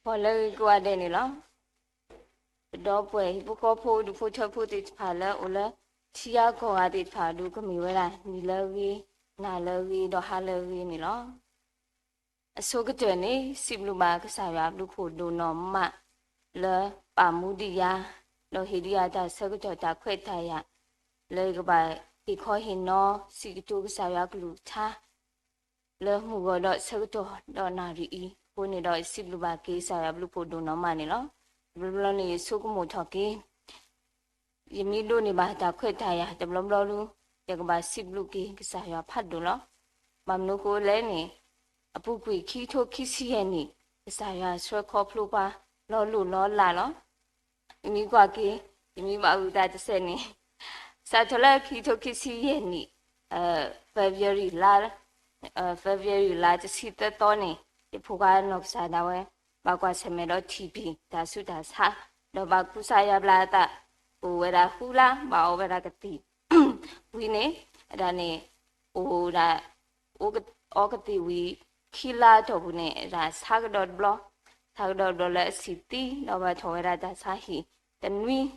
ပှၤလၢအဂ့ၤကိးဂၤဒဲးန့ၣ်လီၤ. ပဒီပုၢ်ဝဲၢ်ဟံၣ်ဖိဃီဖိ ဒူဖိထၢဖိသ့ၣ်တဖၣ်လၢအိၣ်လၢထံဂၤကီၢ်ဂၤသ့ၣ်တဖၣ်အဒိ ကမ့ၢ်ဝဲဒၣ်နံၤလၢအဂ့ၤ နၤလၢအဂ့ၤ ဒီးဟါလၢအဂ့ၤန့ၣ်လီၤ. အဆိကတၢၢ်န့ၣ် စံးဘျုးဘၣ်ကစၢ်ယွၤအဘျုးဖှိၣ်ဒိၣ်နီၢ်မး လၢပာ်မူဒံးယၤ ဒီးဟ့ၣ်ဒံးယၤတၢ်ဆၢကတီၢ်တၢ်ခွဲးတၢ်ယာ် လၢယကဘၣ်ဟ့ၣ်ခီဟ့ၣ်နီၤ စံးကတိၤကစၢ်ယွၤကလုၢ်ကထါ လၢမုၢ်ဂီၤဒီးဆၢကတီၢ်ဒီးနၣ်ရံၣ်အံၤအဃိန့ၣ်ဒီး ယစံးဘျုးဘၣ်က့ၤကစၢ်ယွၤအဘျုးဖှိၣ်ဒိၣ်နီၢ်မးန့ၣ်လီၤ. တဘျီဘျီန့ၣ် ယဆိကမိၣ်ထီၣ်က့ၤ ယမ့ၢ်ဒိးန့ၢ်ဘၣ်တၢ်ခွဲးတၢ်ယာ်တဘျီဘျီဒီး ယကဘၣ်စံးဘျုးက့ၤကစၢ်ယွၤဖးဒိၣ်လီၤ. ဘၣ်မနုၤအဃိလဲၣ်န့ၣ် အပူၤကွံာ်ခံကထိခံဆံယဲၢ်နံၣ် ကစၢ်ယွၤဆှၢခီဖျိပှၤလီၤလိၢ်လီၤလးလီၤ. မ့ၢ်ကွၢ်က့ၤ ယမ့ၢ်ဘၣ်အုၣ်သးတစဲးန့ၣ် စးထီၣ်လၢခံကထိခံဆံယဲၢ်နံၣ် February လါ February လါတဆံသၢသီန့ၣ် ယဖိခွါနီၢ်ကစၢ်ဒၣ်ဝဲ ဘၣ်ကွၢ်ဆၢၣ်မဲာ်ဒီးထံၣ်ပံၤတၢ်ဆူးတၢ်ဆါ ဒီးဘၣ်ကူစါယါဘျါအသး အိၣ်ဝဲဒၣ်ဃုလါ ဘၣ်အီဝဲဒၣ်ကသံၣ် ဝံၤန့ၣ် အတၢ်န့ၣ် အိၣ်ဒၣ် အီကသံၣ်ဝံၤ ခံလါအတီၢ်ပူၤန့ၣ် အတၢ်ဆါကဒီးတဘျီ ဆါကဒီးတဘျီလၢအဆံးသံ ဒီးဘၣ်ထီၣ်ဝဲဒၣ်တၢ်ဆါဟံၣ်တနွံ ဒီး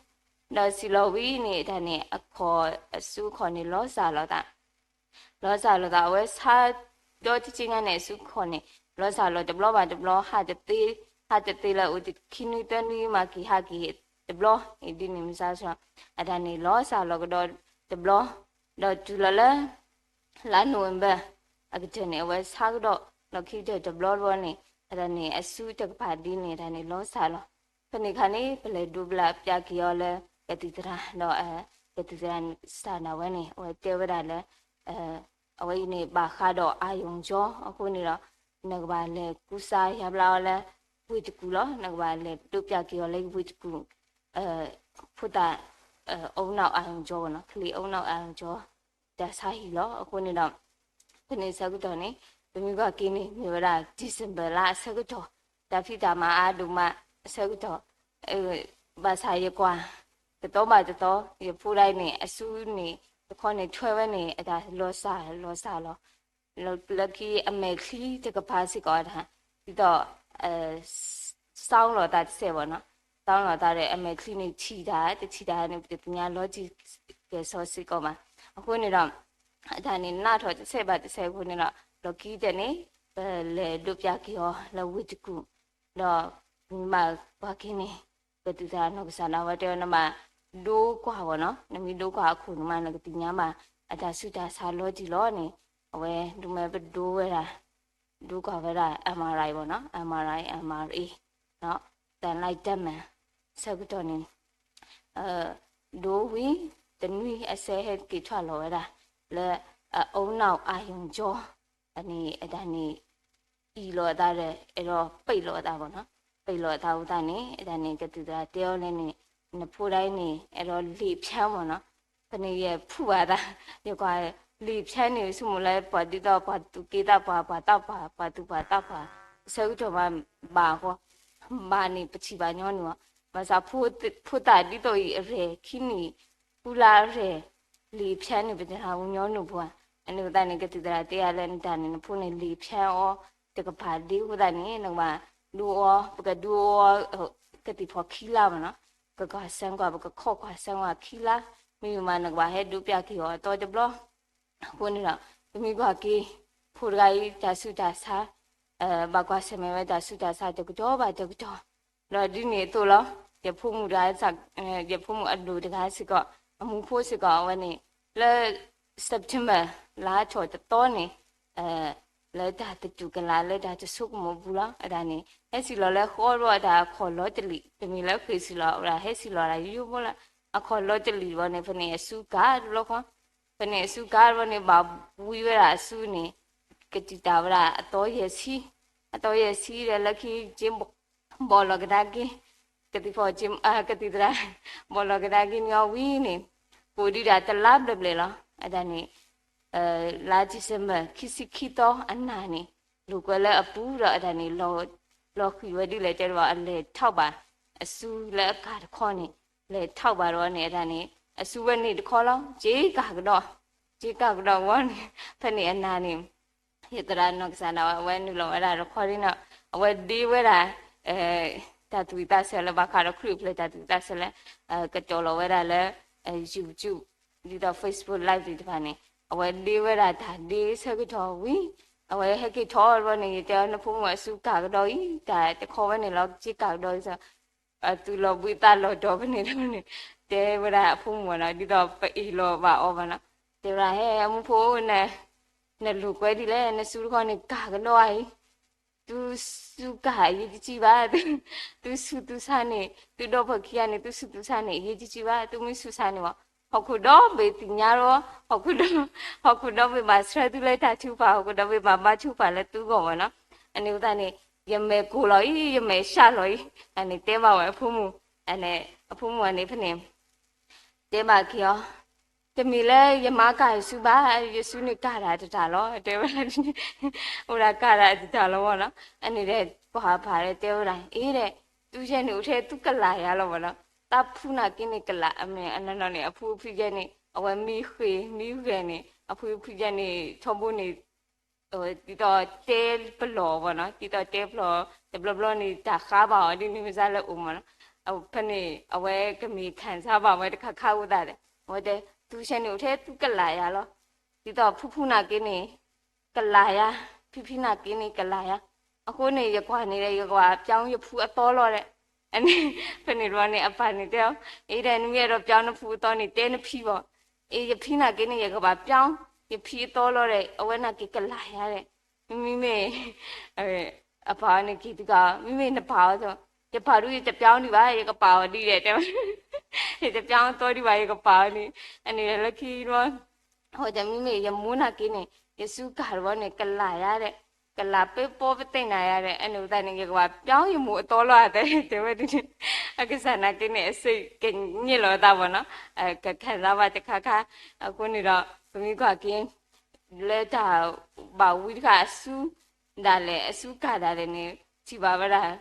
စံၣ်လီၤဝံၤန့ၣ် အတၢ်န့ၣ် အခီၣ် အစုအခီၣ်န့ၣ် လီၤစၢ်လီၤသး လီၤစၢ်လီၤသး အဝဲဆါဒီတက့ညါန့ၣ် အစုအခီၣ်န့ၣ် လီၤစၢ်လီၤတဘျီဘၣ်တဘျီ ဟးတသ့ ဟးတသ့လၢအိၣ်ခံနွံသၢနွံမးက့ၤဟးက့ၤတဘျီ အံၤဒ်န့ၣ်မစါဆှီ အတၢ်န့ၣ် လီၤစၢ်လီၤကဒီးတဘျီ ဒီးတုၤလီၤလၢ လါ November အကတၢၢ်န့ၣ် အဝဲဆါကဒီး ဒီးခံကတၢၢ်တဘျီတဘျီန့ၣ် အတၢ်န့ၣ် အစုတကပၤဒ်န့ၣ် အတၢ်န့ၣ် လီၤစၢ်လီၤ ဖဲန့ၣ်ခါန့ၣ် ပလဲၤဒိးဘျးပျၢ်က့ၤအီၤလၢ ကသံၣ်သရၣ် ဒီး ကသံၣ်သရၣ်စၢ်ဒၣ်ဝဲန့ၣ် အဝဲတဲဝဲဒၣ်လၢ အဝဲအံၤန့ၣ် ဘၣ်ဃးဒီး အာရုံကြော အဃိန့ၣ်ဒီး နကဘၣ်လဲၤကူစါယါဘျါအီၤလၢ ဝ့ၢ်တကူၣ်လီၤ. နကဘၣ်လဲၤဒိးပျၢ်က့ၤအီၤလၢဝ့ၢ်တကူၣ် ဖိသၣ် အုံနောက်အာရုံကြော ပေါ့နော် ကလေးဦးနှောက်အာရုံကြော တၢ်ဆါဟံၣ်လီၤ. အဃိန့ၣ်ဒီး ဖဲန့ၣ်အဆၢကတီၢ်န့ၣ် ပမ့ၢ်ကွၢ်က့ၤန့ၣ် မ့ၢ်ဝဲဒၣ် December လါအဆၢကတီၢ် တၢ်ဖံးတၢ်မၤအါဒိၣ်မးအဆၢကတီၢ် ဘၣ်ဆၣ်ယကွၢ် တသီဘၣ်တသီ ယဖိဒၣ်အံၤန့ၣ် အစုန့ၣ် တခီန့ၣ်ထွဲဝဲန့ၣ် အတၢ်လီၤစၢ်လီၤစၢ်လီၤ လၢခံအမဲာ်ချံတကပၤစ့ၢ်ကီးအတၢ် ဒ်သိး sound လိာ်သးတစဲးဘၣ်နီၤ sound လိာ်သးဒီး အမဲာ်ချံန့ၣ်ထံၣ်တၢ် တထံၣ်တၢ်န့ၣ် ပတသ့ၣ်ညါလီၤတံၢ်ကဲၤစီစ့ၢ်ကီးဘၣ်. အဃိန့ၣ်ဒီး အတၢ်န့ၣ် နးထီၣ်တစဲးဘၣ်တစဲးအဃိန့ၣ်ဒီး လီၢ်ခံကတၢၢ်န့ၣ် ပလဲၤဒိးပျၢ်က့ၤအီၤလၢဝ့ၢ်တကူၣ် ဒီးမ့ၢ်ဘၣ်ကွၢ်က့ၤန့ၣ် ကသံၣ်သရၣ်နီၢ်ကစၢ်ဒၣ်ဝဲတဲဝဲ နဘၣ်ဒိကွၢ်ဘၣ်နီၤ နမ့ၢ်ဒိကွၢ်အခိၣ်န့ၣ်မး နကသ့ၣ်ညါဘၣ် အတၢ်ဆူးတၢ်ဆါလီၤတံၢ်လီၤန့ၣ် အဝဲဒုးမ့ၢ်ပဒိဝဲဒၣ် ဒိကွၢ်ဝဲဒၣ် MRI ဘၣ်နီၤ MRI MRA တၢ်လၢတၢ်မဲာ် ဆၢကတီၢ်န့ၣ် ဒိဝံၤ တနွံအစဲဟဲက့ၤထွဲလီၤဝဲဒၣ် လၢ အအုံနောက်အာရုံကြော အန့ၣ် အတၢ်န့ၣ် အံၣ်လိာ်အသးဒီး အဲၣ်ဒိးပံးလိာ်အသးဘၣ်နီၤ ပံးလိာ်အသးအဃိသတးန့ၣ် အတၢ်န့ၣ် ကသံၣ်သရၣ်တဲအီၤလၢန့ၣ် နဖိဒၣ်အံၤန့ၣ် အဲၣ်ဒိးလေ့ဖျန်းမ့ၢ်နီၤ ဖဲန့ၣ်ယဖုးဘၣ်သး ယကွၢ် လေ့ဖျန်းန့ၣ် ဆိကမိၣ်လၢပှၤဒ်သိးပှၤသူၣ်က့သးပှၢ် ပှၤသးပှၢ် ပှၤသူၣ်ပှၢ်သးပှၢ် အဆၢကတီၢ်မး ဘၣ်ဃီ ဘၣ်န့ၣ် ပထံၣ်ဘၣ်ညီနုၢ်ဘၣ် ဘၣ်ဆၣ် ဖိသၣ်ဒ်သိးအံၤအရဲၣ် ခံနံၣ် ဃုလါအရဲၣ် လေ့ဖျန်းန့ၣ် ပတဟးဂီၤညီနုၢ်ပှၤ အန့ၣ်အဃိသတးန့ၣ် ကသံၣ်သရၣ်တဲယၤလၢနတၢ်န့ၣ် နဖိန့ၣ် လေ့ဖျန်းအီၤ တကပၤဒ်အဃိသတးန့ၣ် နကဘၣ်ဒိအီၤ ပကဒိအီၤ ကသံၣ်ဖီၣ်ခံလါဘၣ်နီၤ ပကကွၢ်စဲကွၢ် ပကခိးကွၢ်စဲကွၢ်ခံလါ မ့ၢ်မးနကဘၣ်ဟဲဒိးပျၢ်က့ၤအီၤအသီတဘျီ အဃိန့ၣ်ဒီး ပမ့ၢ်ကွၢ်က့ၤ ဖိတဂၤအံၤ တၢ်ဆူးတၢ်ဆါ ဘၣ်ကွၢ်ဆၢၣ်မဲာ်ဝဲတၢ်ဆူးတၢ်ဆါတကတီၢ်ဘၣ်တကတီၢ် ဒီးဒ်န့ၣ်အသိးလီၤ ယဖိမုၣ်တဂၤ ယဖိမုၣ်အဒိၣ်တဂၤစ့ၢ်ကီး အမူဖိစ့ၢ်ကီး အဝဲန့ၣ် လၢ September လါထီၣ်တသီန့ၣ် လၢတၢ်သတူၢ်ကလာ် လၢတၢ်တဆိကမိၣ်အပူၤလီၤ အတၢ်န့ၣ် ဟဲစံၣ်လီၤလၢဃီဒီးအတၢ်အခီၣ်လီၤတလံာ် တမ့ၢ်လၢဃ့ၢ်စံၣ်လီၤ အဝဲဒၣ်ဟဲစံၣ်လီၤဒၣ်ယိယိဖိလၢ အခီၣ်လီၤတလံာ်ဘၣ်န့ၣ် ဖဲန့ၣ်အစုကါတဘျီဃီ ဖဲန့ၣ်အစုကါတဘျီန့ၣ် ဘၣ်ဝံဝဲဒၣ်အစုန့ၣ် ကတံာ်တာ်ဝဲဒၣ်အသီယဲၢ်ဆံ အသီယဲၢ်ဆံဒီးလၢခံ ဘီၣ်လီၤကဒါက့ၤ ကသံၣ်ဖီၣ် ကသံၣ်သရၣ် ဘီၣ်လီၤကဒါက့ၤန့ၢ်အီၤဝံၤန့ၣ် ကအိၣ်ဒံးဒၣ်တလါဘျဲၣ်ဘျဲၣ်လီၤ အတၢ်န့ၣ် လါ December ခံဆံခံသီအနၢ်န့ၣ် လိာ်ကွဲလၢအပူၤဒီးအတၢ်န့ၣ် လီၤဃံၤဝဲဒ်လဲၣ်တဲတဘၣ် အလဲၤထီၣ်ဘၣ် အစုလၢအကါတခီန့ၣ် လဲၤထီၣ်ဘၣ်ဒီးန့ၣ် အတၢ်န့ၣ် အစုဝဲန့ၣ်တခီလီၤ က့ၤကၢ်ကဒီး က့ၤကၢ်ကဒီးဝံၤန့ၣ် ဖဲန့ၣ်အနၢ်န့ၣ် ယသရၣ်နီၢ်ကစၢ်ဒၣ်ဝဲ အဝဲနုာ်လီၤဝဲဒၣ်တခီဒ်န့ၣ် အဝဲဒ့ဝဲဒၣ် တၢ်သူၣ်ဝံၣ်သးဆၢလၢဘၣ်ဃးဒီးခရံာ်အိၣ်ဖျဲၣ်တၢ်သူၣ်ဝံၣ်သးဆၢလၢ ကတီၤလီၤဝဲဒၣ်လၢ YouTube ဒ်သိး Facebook Live သ့ၣ်တဖၣ်န့ၣ် အဝဲဒ့ဝဲဒၣ်တၢ်ဒ့ဆၢကတီၢ်ဝံၤ အဝဲဟဲက့ၤထီၣ်ဘျီန့ၣ် ယတဲအီၤ နဖိမုၣ်အစုကၢ်ကဒီးအံၤ တၢ်တခီဝဲန့ၣ်လီၤ က့ၤကၢ်ကဒီးအံၤ အသူၣ်လီၤဘှံးသးလီၤတီၤဖဲန့ၣ်လီၤန့ၣ် တဲဝဲဒၣ်အဖိမုၣ်ဘၣ်နီၤ ဒ်သိးပအ့ၣ်လိာ်ဘၣ်အီၤဘၣ်နီၤ တဲဝဲဒၣ် ဟဲအမူဖိ နလိာ်ကွဲဒ်လဲၣ် နစုတခီန့ၣ် ကၢ်ကဒီးအံၤ သုစုကၢ်အရေးတကြီးဘၣ်, သုဆူးသုဆါန့ၣ် သုဒီပုၢ်ဝဲၢ်ခံဂၤန့ၣ် သုဆူးသုဆါန့ၣ် အရေးတကြီးဘၣ်, သုမ့ၢ်ဆူးဆါန့ၣ်ဘၣ် ဟီၣ်ခိၣ်ဒီဘ့ၣ်သ့ၣ်ညါလီၤ, ဟီၣ်ခိၣ်ဒီ, ဟီၣ်ခိၣ်ဒီဘ့ၣ်ဘၣ်ဆှၢသုလၢတၢ်ထုကဖၣ်, ဟီၣ်ခိၣ်ဒီဘ့ၣ်ဘၣ်ဘါထုကဖၣ်လၢသုဂီၢ်ဘၣ်နီၤ, အန့ၣ်အဃိသတးန့ၣ် ယမဲာ်ကိၢ်လီၤအံၤ ယမဲာ်ဆှးလီၤအံၤ, အန့ၣ်တဲဘၣ်ဝဲအဖိမုၣ်, အဖိမုၣ်အန့ၣ်ဖဲန့ၣ် တဲဘၣ်က့ၤအီၤ, တမ့ၢ်လၢယမါကၢ်ယစုဘၣ်, ယစုန့ၣ်ကၢ်တၢ်တတၢ်လီၤ, တဲဝဲဒၣ်, အိၣ်ဒၣ်ကၢ်တၢ်တတၢ်လီၤဘၣ်နီၤ, အန့ၣ်ဒီးကွၢ်ဖးဒီးတဲဝဲဒၣ်, အ့ဒီး, သုယဲန့ၣ်အိၣ်ထဲသုကလးယၤလီၤဘၣ်နီၤ, တၢ်ဖုနာ်က့န့ၣ်ကလး, အမ့ၢ်အနီၢ်နီၢ်န့ၣ် အဖုဖုယဲန့ၣ် အဝဲမံဃ့ၢ်မံဂဲၤန့ၣ် အဖုဖုယဲန့ၣ် ထီဘိန့ၣ် ဒ်သိးတဲပလီၢ်ဘၣ်နီၤ, ဒ်သိးတဲပလီၢ်, တဘျီဘျီန့ၣ် တၢ်ဃါဘၣ်အီၤဒ်န့ၣ်မ့ၢ်စ့ၢ်လၢအိၣ်မးနီၤ, ဖဲန့ၣ် အဝဲကမ့ၢ်ခၣ်စၢ်ဘၣ်ဝဲတခါခါအဃိသတးဒီး အဝဲတဲ, သုဆဲန့ၣ်အိၣ်ထဲသုကလးယၤလီၤ, ဒ်သိးဖုဖုနာ်က့န့ၣ် ကလးယၤ, ဖံဖံနာ်က့န့ၣ်ကလးယၤ, အဃိန့ၣ် ယကွၢ်န့ၣ်ဒီး ယကဘၣ်ပျီယဖုအသီလီၤဒီး, ဖဲန့ၣ်တဘျီန့ၣ် အပၢ်န့ၣ်တဲအီၤ, အ့ဒီး နမ့ၢ်အဲၣ်ဒိးပျီနဖုအသီန့ၣ် တဲနဖံဘၣ် အ့ ယဖံနာ်က့န့ၣ် ယကဘၣ်ပျီ ယဖံအသီလီၤဒီး အဝဲနာ်က့ကလးယၤဒီး, မ့မ့ၢ် အပၢ်အီၤန့ၣ်က့ၤတကး, မ့မ့ၢ်နပာ်အီၤ, ယပာ်ဒုးယတပျီဒံးဘၣ်, ယကပာ်အီၤဒ်ဒီးတဲဝဲ, ယတပျီအသီဒံးဘၣ် ယကပာ်အီၤန့ၣ်, အန့ၣ်ဒီးလၢခံတဘျီ အဝဲတဲ မ့မ့ၢ်ယမိၢ်နာ်က့န့ၣ် ယစုကၢ်တဘျီန့ၣ် ကလးယၤဒီး, ကလးပ့ၤပီပသ့ၣ်နၤယၤဒီး အန့ၣ်အဃိသတးန့ၣ် ယကဘၣ်ပျီယမိၢ်အသီလီၤအသး တဲဝဲဒ်န့ၣ်, အကစၢ်နာ်က့န့ၣ် အစ့ၢ်ကညစ်လီၤအသးဘၣ်နီၤ, ကခၣ်စၢ်ဘၣ်တခါခါ, အဃိန့ၣ်ဒီး ပမ့ၢ်ကွၢ်က့ၤ လၢတၢ်ဘၣ်ဝံတခါအစု ဒၣ်လဲာ် အစုကၢ်ဒၣ်လဲာ်န့ၣ် ထံၣ်ဘၣ်ဝဲဒၣ်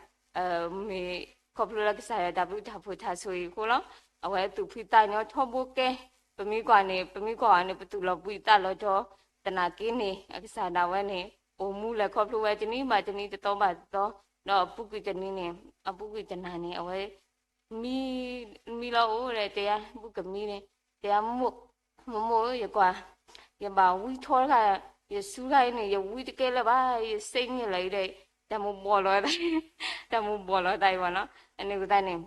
မ့ၢ်ခီဖျိလၢကစၢ်ယွၤတၢ်ဘျုးတၢ်ဖှိၣ်တၢ်ဆိၣ်ဂ့ၤအဃိလီၤ. အဝဲသူၣ်ဖှံသးညီထီဘိကဲ, ပမ့ၢ်ကွၢ်န့ၣ် ပမ့ၢ်ကွၢ်အီၤန့ၣ် ပသူၣ်လီၤဘှံးသးလီၤတီၤ, သနာ်က့န့ၣ် အကစၢ်ဒၣ်ဝဲန့ၣ် အိၣ်မူလဲၤခီဖျိဝဲတနံၤဘၣ်တနံၤ တသီဘၣ်တသီ, ဒီးအပူၤကွံာ်တနံၤန့ၣ် အပူၤကွံာ်တနၤန့ၣ် အဝဲ မံ, မံလီၤအိၣ်ဒီး တဲယၤ ဘူၣ်ကမံန့ၣ်, တဲယၤ မိၢ်, မိၢ်မိၢ်ဧၢ ယကွၢ်, ယဘၣ်ဝံထီတခါ, ယစုတခါအံၤန့ၣ် ယဝံတကဲလၢၤဘၣ်, ယစ့ၢ်ကညစ်လီၤအံၤဒီး တၢ်မိၢ်ဘှီၣ်လီၤ, တၢ်မိၢ်ဘှီၣ်လီၤသးအံၤဘၣ်နီၤ, အန့ၣ်အဃိသတးန့ၣ်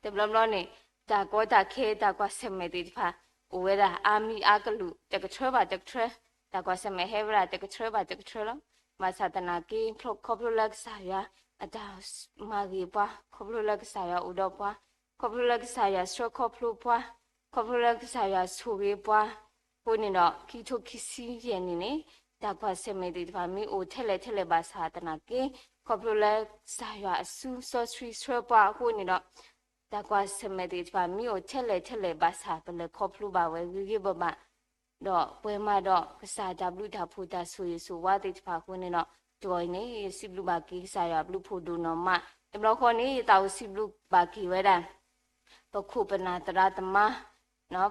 တဘျီဘျီန့ၣ် တၢ်ကီတၢ်ခဲ တၢ်ကွၢ်ဆၢၣ်မဲာ်သ့ၣ်တဖၣ် အိၣ်ဝဲဒၣ်အါမံၤအါကလုာ် တကထြၢဘၣ်တကထြၢ, တၢ်ကွၢ်ဆၢၣ်မဲာ်ဟဲဝဲဒၣ်တကထြၢဘၣ်တကထြၢလီၤ. ဘၣ်ဆၣ်သနာ်က့ ခီဖျိလၢကစၢ်ယွၤ အတၢ်မၤဂ့ၤပှၤ, ခီဖျိလၢကစၢ်ယွၤအိၣ်ဒီးပှၤ, ခီဖျိလၢကစၢ်ယွၤဆှၢခီဖျိပှၤ, ခီဖျိလၢကစၢ်ယွၤဆိၣ်ဂ့ၤပှၤ, အဃိန့ၣ်ဒီး ခံထိခံဆံယဲၢ်နံၣ်န့ၣ် တၢ်ကွၢ်ဆၢၣ်မဲာ်သ့ၣ်တဖၣ် မ့ၢ်အိၣ်ထဲလဲၣ်ထဲလဲၣ်ဘၣ်ဆၣ်သနာ်က့ ခီဖျိလၢကစၢ်ယွၤအစုစီဆှံဆှၢပှၤအဃိန့ၣ်ဒီး တၢ်ကွၢ်ဆၢၣ်မဲာ်သ့ၣ်တဖၣ် မ့ၢ်အိၣ်ထဲလဲၣ်ထဲလဲၣ်ဘၣ်ဆၣ် ပလဲၤခီဖျိဘၣ်ဝဲဂ့ၤဂ့ၤဘၣ်ဘၣ် ဒီးပှဲၤမးဒီးကစၢ်တၢ်ဘျုးတၢ်ဖှိၣ်တၢ်ဆိၣ်ဂ့ၤဆိၣ်ဝါသ့ၣ်တဖၣ်အဃိန့ၣ်ဒီး တဂီၤအံၤန့ၣ် ယစံးဘျုးဘၣ်က့ၤကစၢ်ယွၤအဘျုးဖှိၣ်ဒိၣ်နီၢ်မး, တဘျီဃီန့ၣ် ယသးအိၣ်စံးဘျုးဘၣ်က့ၤဝဲဒၣ် ပခိၣ်ပနၢ်သရၣ်သမါ,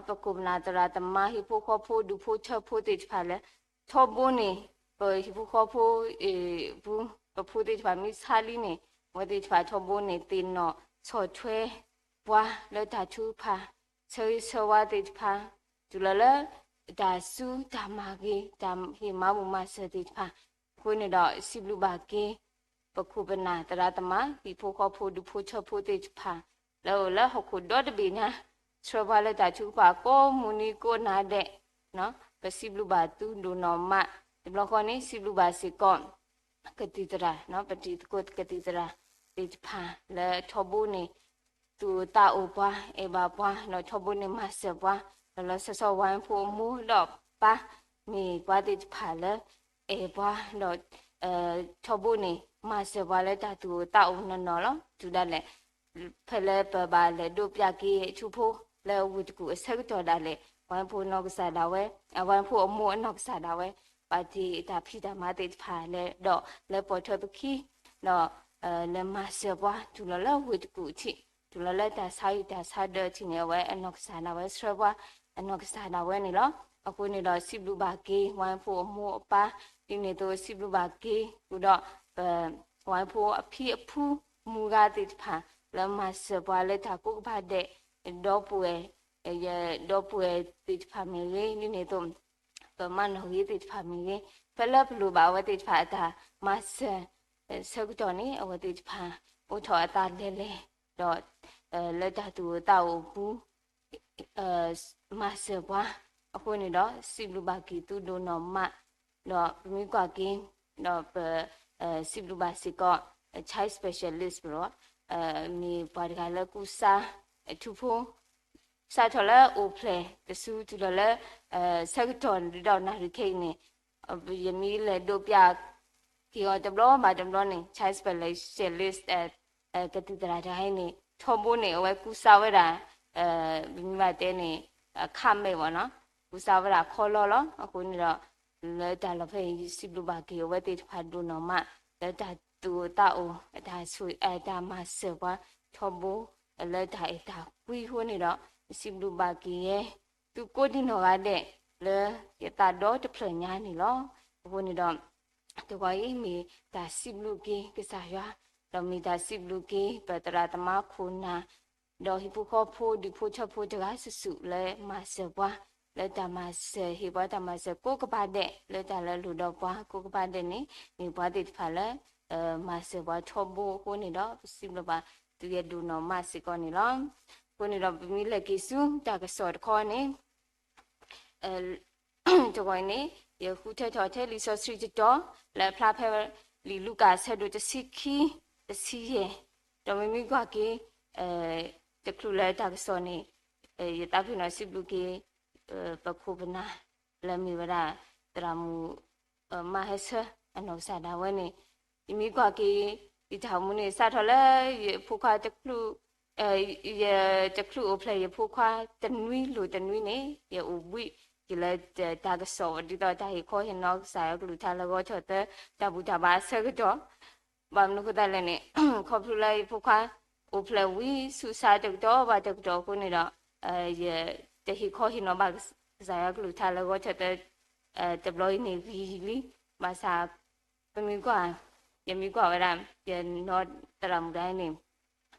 ပခိၣ်ပနၢ်သရၣ်သမါ ဟံၣ်ဖိဃီဖိဒူၣ်ဖိထၢဖိသ့ၣ်တဖၣ်လၢ ထီဘိန့ၣ် ပဟံၣ်ဖိဃီဖိ ပဖိသ့ၣ်တဖၣ်မ့ၢ်ဆါလံန့ၣ် အဝဲသ့ၣ်တဖၣ်ထီဘိန့ၣ် သ့ၣ်နီၣ်ဆီၣ်ထွဲပှၤလၢတၢ်ထုကဖၣ် ဆၢဂ့ၤဆၢဝါသ့ၣ်တဖၣ် တုၤလီၤလၢ တၢ်စူတၢ်မၤဂ့ၤ တၢ်ဟ့ၣ်မၤဘူၣ်မၤစၢၤသ့ၣ်တဖၣ် အဃိန့ၣ်ဒီး စံးဘျုးဘၣ်က့ၤ ပခိၣ်ပနၢ်သရၣ်သမါ ဟံၣ်ဖိဃီဖိဒူၣ်ဖိထၢဖိသ့ၣ်တဖၣ် လၢအအိၣ်လၢဟီၣ်ခိၣ်ဒီတဘ့ၣ်ညါ ဆှၢပှၤလၢတၢ်ထုကဖၣ်ကိးမုၢ်နံၤကိးနၤဒဲး ပစံးဘျုးဘၣ်သုဒိၣ်နီၢ်မး တဘျီဃီန့ၣ် စံးဘျုးဘၣ်စ့ၢ်ကီး ကသံၣ်သရၣ် ပတံၤသကိးကသံၣ်သရၣ်သ့ၣ်တဖၣ်လၢထီဘိန့ၣ် သူၣ်အိၣ်သးအိၣ်ပှၤ အဲၣ်ဘၣ်ပှၤ ဒီးထီဘိန့ၣ်မၤစၢၤပှၤ ဒီးလီၤဆီဆီဝဲဖိအမိၢ်ဒီးပၢ် မ့ၢ်ပှၤသ့ၣ်တဖၣ်လၢ အဲၣ်ပှၤ ဒီး ထီဘိန့ၣ် မၤစၢၤပှၤလၢတၢ်သူၣ်အိၣ်သးအိၣ်နီၢ်နီၢ်လီၤ. တုၤဒၣ်လဲာ် ဖဲလၢပဘၣ်လဲၤဒိးပၠးက့ၤထူဖိ လၢဝ့ၢ်တကူၣ်အဆၢကတီၢ်ဒၣ်လဲာ် ဝဲဖိနီၢ်ကစၢ်ဒၣ်ဝဲ အဝဲဖိအမိၢ်အနီၢ်ကစၢ်ဒၣ်ဝဲ ပာ်တ့ၢ်တၢ်ဖံးတၢ်မၤသ့ၣ်တဖၣ်လဲၣ် ဒီးလဲၤပိာ်ထွဲပခံ ဒီး လဲၤမၤစၢၤပှၤ တုၤလီၤလၢဝ့ၢ်တကူၣ်ထံး တုၤလီၤလၢတၢ်ဆါဟံၣ်တၢ်ဆါဒၢထံးန့ၣ် အဝဲအနီၢ်ကစၢ်ဒၣ်ဝဲဆှၢပှၤ အနီၢ်ကစၢ်ဒၣ်ဝဲန့ၣ်လီၤ. အဃိန့ၣ်ဒီး စံးဘျုးဘၣ်က့ၤ ဝဲဖိအမိၢ်အပၢ် ဒ်န့ၣ်အသိး စံးဘျုးဘၣ်က့ၤ ဃုာ်ဒီး ပ ဝဲဖိအဖံအဖု မူဒါသ့ၣ်တဖၣ် လၢမၤစၢၤပှၤလၢတၢ်ကိးကပၤဒဲး, ဒီပုၢ်ဝဲၢ်, ယဒီပုၢ်ဝဲၢ်သ့ၣ်တဖၣ်မ့ၢ်ဂ့ၤ, ဒ်န့ၣ်အသိး ပမၤနီၣ်ဂ့ၤသ့ၣ်တဖၣ်မ့ၢ်ဂ့ၤ, ဖဲလၢပလိၣ်ဘၣ်အဝဲသ့ၣ်တဖၣ်အတၢ်မၤစၢၤ ဆၢကတီၢ်န့ၣ် အဝဲသ့ၣ်တဖၣ် အိၣ်ထီၣ်အသးလဲၤလဲၤ, ဒီး လၢတၢ်သူၣ်အိၣ်သးအိၣ်အပူၤ မၤစၢၤပှၤအဃိန့ၣ်ဒီး စံးဘျုးဘၣ်က့ၤသုဒိၣ်နီၢ်မး, ဒီးပမ့ၢ်ကွၢ်က့ၤ ဒီးပ စံးဘျုးဘၣ်စ့ၢ်ကီး child specialist ပရီ, မ့ၢ်ပှၤတဂၤလၢကူစါ ထူဖိ စးထီၣ်လၢအိၣ်ဖျဲၣ်တစုတုၤလီၤလၢ ဆၢကတီၢ်ဒီးနၣ်ရံၣ်ခဲအံၤန့ၣ် ယမ့ၢ်လဲၤဒိးပျးက့ၤအီၤတဘျီဘၣ်တဘျီန့ၣ် child specialist ကသံၣ်သရၣ်တဂၤအံၤန့ၣ် ထီဘိန့ၣ် အဝဲကူစါဝဲဒၣ် ပမ့ၢ်ဘၣ်တဲန့ၣ် ခးမဲာ်ဘၣ်နီၤ, ကူစါဝဲဒၣ်ခီလီလီၤ. အဃိန့ၣ်ဒီး လၢတၢ်လီၢ်ဖဲအံၤ ယစံးဘျုးဘၣ်က့ၤအဝဲသ့ၣ်တဖၣ်ဒိၣ်နီၢ်မး လၢတၢ်သူၣ်အိၣ်သးအိၣ် အတၢ်ဆိၣ် အတၢ်မၤစၢၤပှၤထီဘိ လၢတၢ်အဲၣ်တၢ်ကွံအဃိန့ၣ်ဒီး ယစံးဘျုးဘၣ်က့ၤယဲ သုကိးဒံနီၢ်ဂၤဒဲး လၢယသးဒီတဖျၢၣ်ညါန့ၣ်လီၤ. အဃိန့ၣ်ဒီး တဂီၤအံၤမ့ၢ်တၢ်စံးဘျုးက့ၤကစၢ်ယွၤ, ဒီးမ့ၢ်တၢ်စံးဘျုးက့ၤ ပသရၣ်သမါခိၣ်နၢ် ဒီးဟံၣ်ဖိဃီဖိ ဒူၣ်ဖိထၢဖိတဂၤစုာ်စုာ် လၢမၤစၢၤပှၤ လၢတၢ်မၤစၢၤ ဟ့ၣ်ပှၤတၢ်မၤစၢၤကိးကပၤဒဲး လၢတၢ်လၢလိၣ်ဒီးပှၤကိးကပၤဒဲးန့ၣ် မ့ၢ်ပှၤသ့ၣ်တဖၣ်လၢ မၤစၢၤပှၤထီဘိအဃိန့ၣ်ဒီး ပစံးဘျုးဘၣ်သုယဲဒိၣ်နီၢ်မးစ့ၢ်ကီးန့ၣ်လီၤ. အဃိန့ၣ်ဒီး ပမ့ၢ်လဲၤက့ၤဆူတၢ်ကစီၣ်တခီန့ၣ် တဂီၤအံၤန့ၣ် ယဃုထၢထီၣ်ထဲလံာ်စီဆှံတတီၤ လၢအဖျါဖဲလံာ်လူၤကၣ်အဆၢဒိၣ်တဆံခံ တဆံယဲၢ်, ဒီးမ့မ့ၢ်ကွၢ်က့ၤ တချုးလၢတၢ်ကစီၣ်န့ၣ် ယသးပ့ၤနီၣ်စံးဘျုးက့ၤ ပခိၣ်ပနၢ် လၢမ့ၢ်ဝဲဒၣ် သရၣ်မုၣ် မၤဟဲဆၢ အနီၢ်ကစၢ်ဒၣ်ဝဲန့ၣ် ယမ့ၢ်ကွၢ်က့ၤ ယတၢ်အိၣ်မူန့ၣ် စးထီၣ်လၢယဖိခွါတချုး ယတချုးအိၣ်ဖျဲၣ်ယဖိခွါတနွံလိၤတနွံန့ၣ် ယအိၣ်ဘှံးက့ၤလၢတၢ်ကစီၣ် ဒ်သိးတၢ်ဟ့ၣ်ခီဟ့ၣ်နီၤကစၢ်ယွၤကလုၢ်ကထါလၢဂီၤထီၣ်သၢ တၢ်ဘူၣ်တၢ်ဘါအဆၢကတီၢ် ဘၣ်မနုၤအဃိသတးလဲၣ်န့ၣ် ခီဖျိလၢယဖိခွါ အိၣ်ဖျဲၣ်ဝံၤဆူၣ်စးတကတီၢ်ဘၣ်တကတီၢ်အဃိန့ၣ်ဒီး ယတဟ့ၣ်ခီဟ့ၣ်နီၤဘၣ်ကစၢ်ယွၤကလုၢ်ကထါလၢဂီၤထီၣ်သၢ တဘျီအံၤန့ၣ်ဂ့ၤလံ, ဘၣ်ဆၣ် ပမ့ၢ်ကွၢ် ယမ့ၢ်ကွၢ်ဝဲဒၣ် ယနီၢ်သရၣ်မုၣ်တဂၤန့ၣ်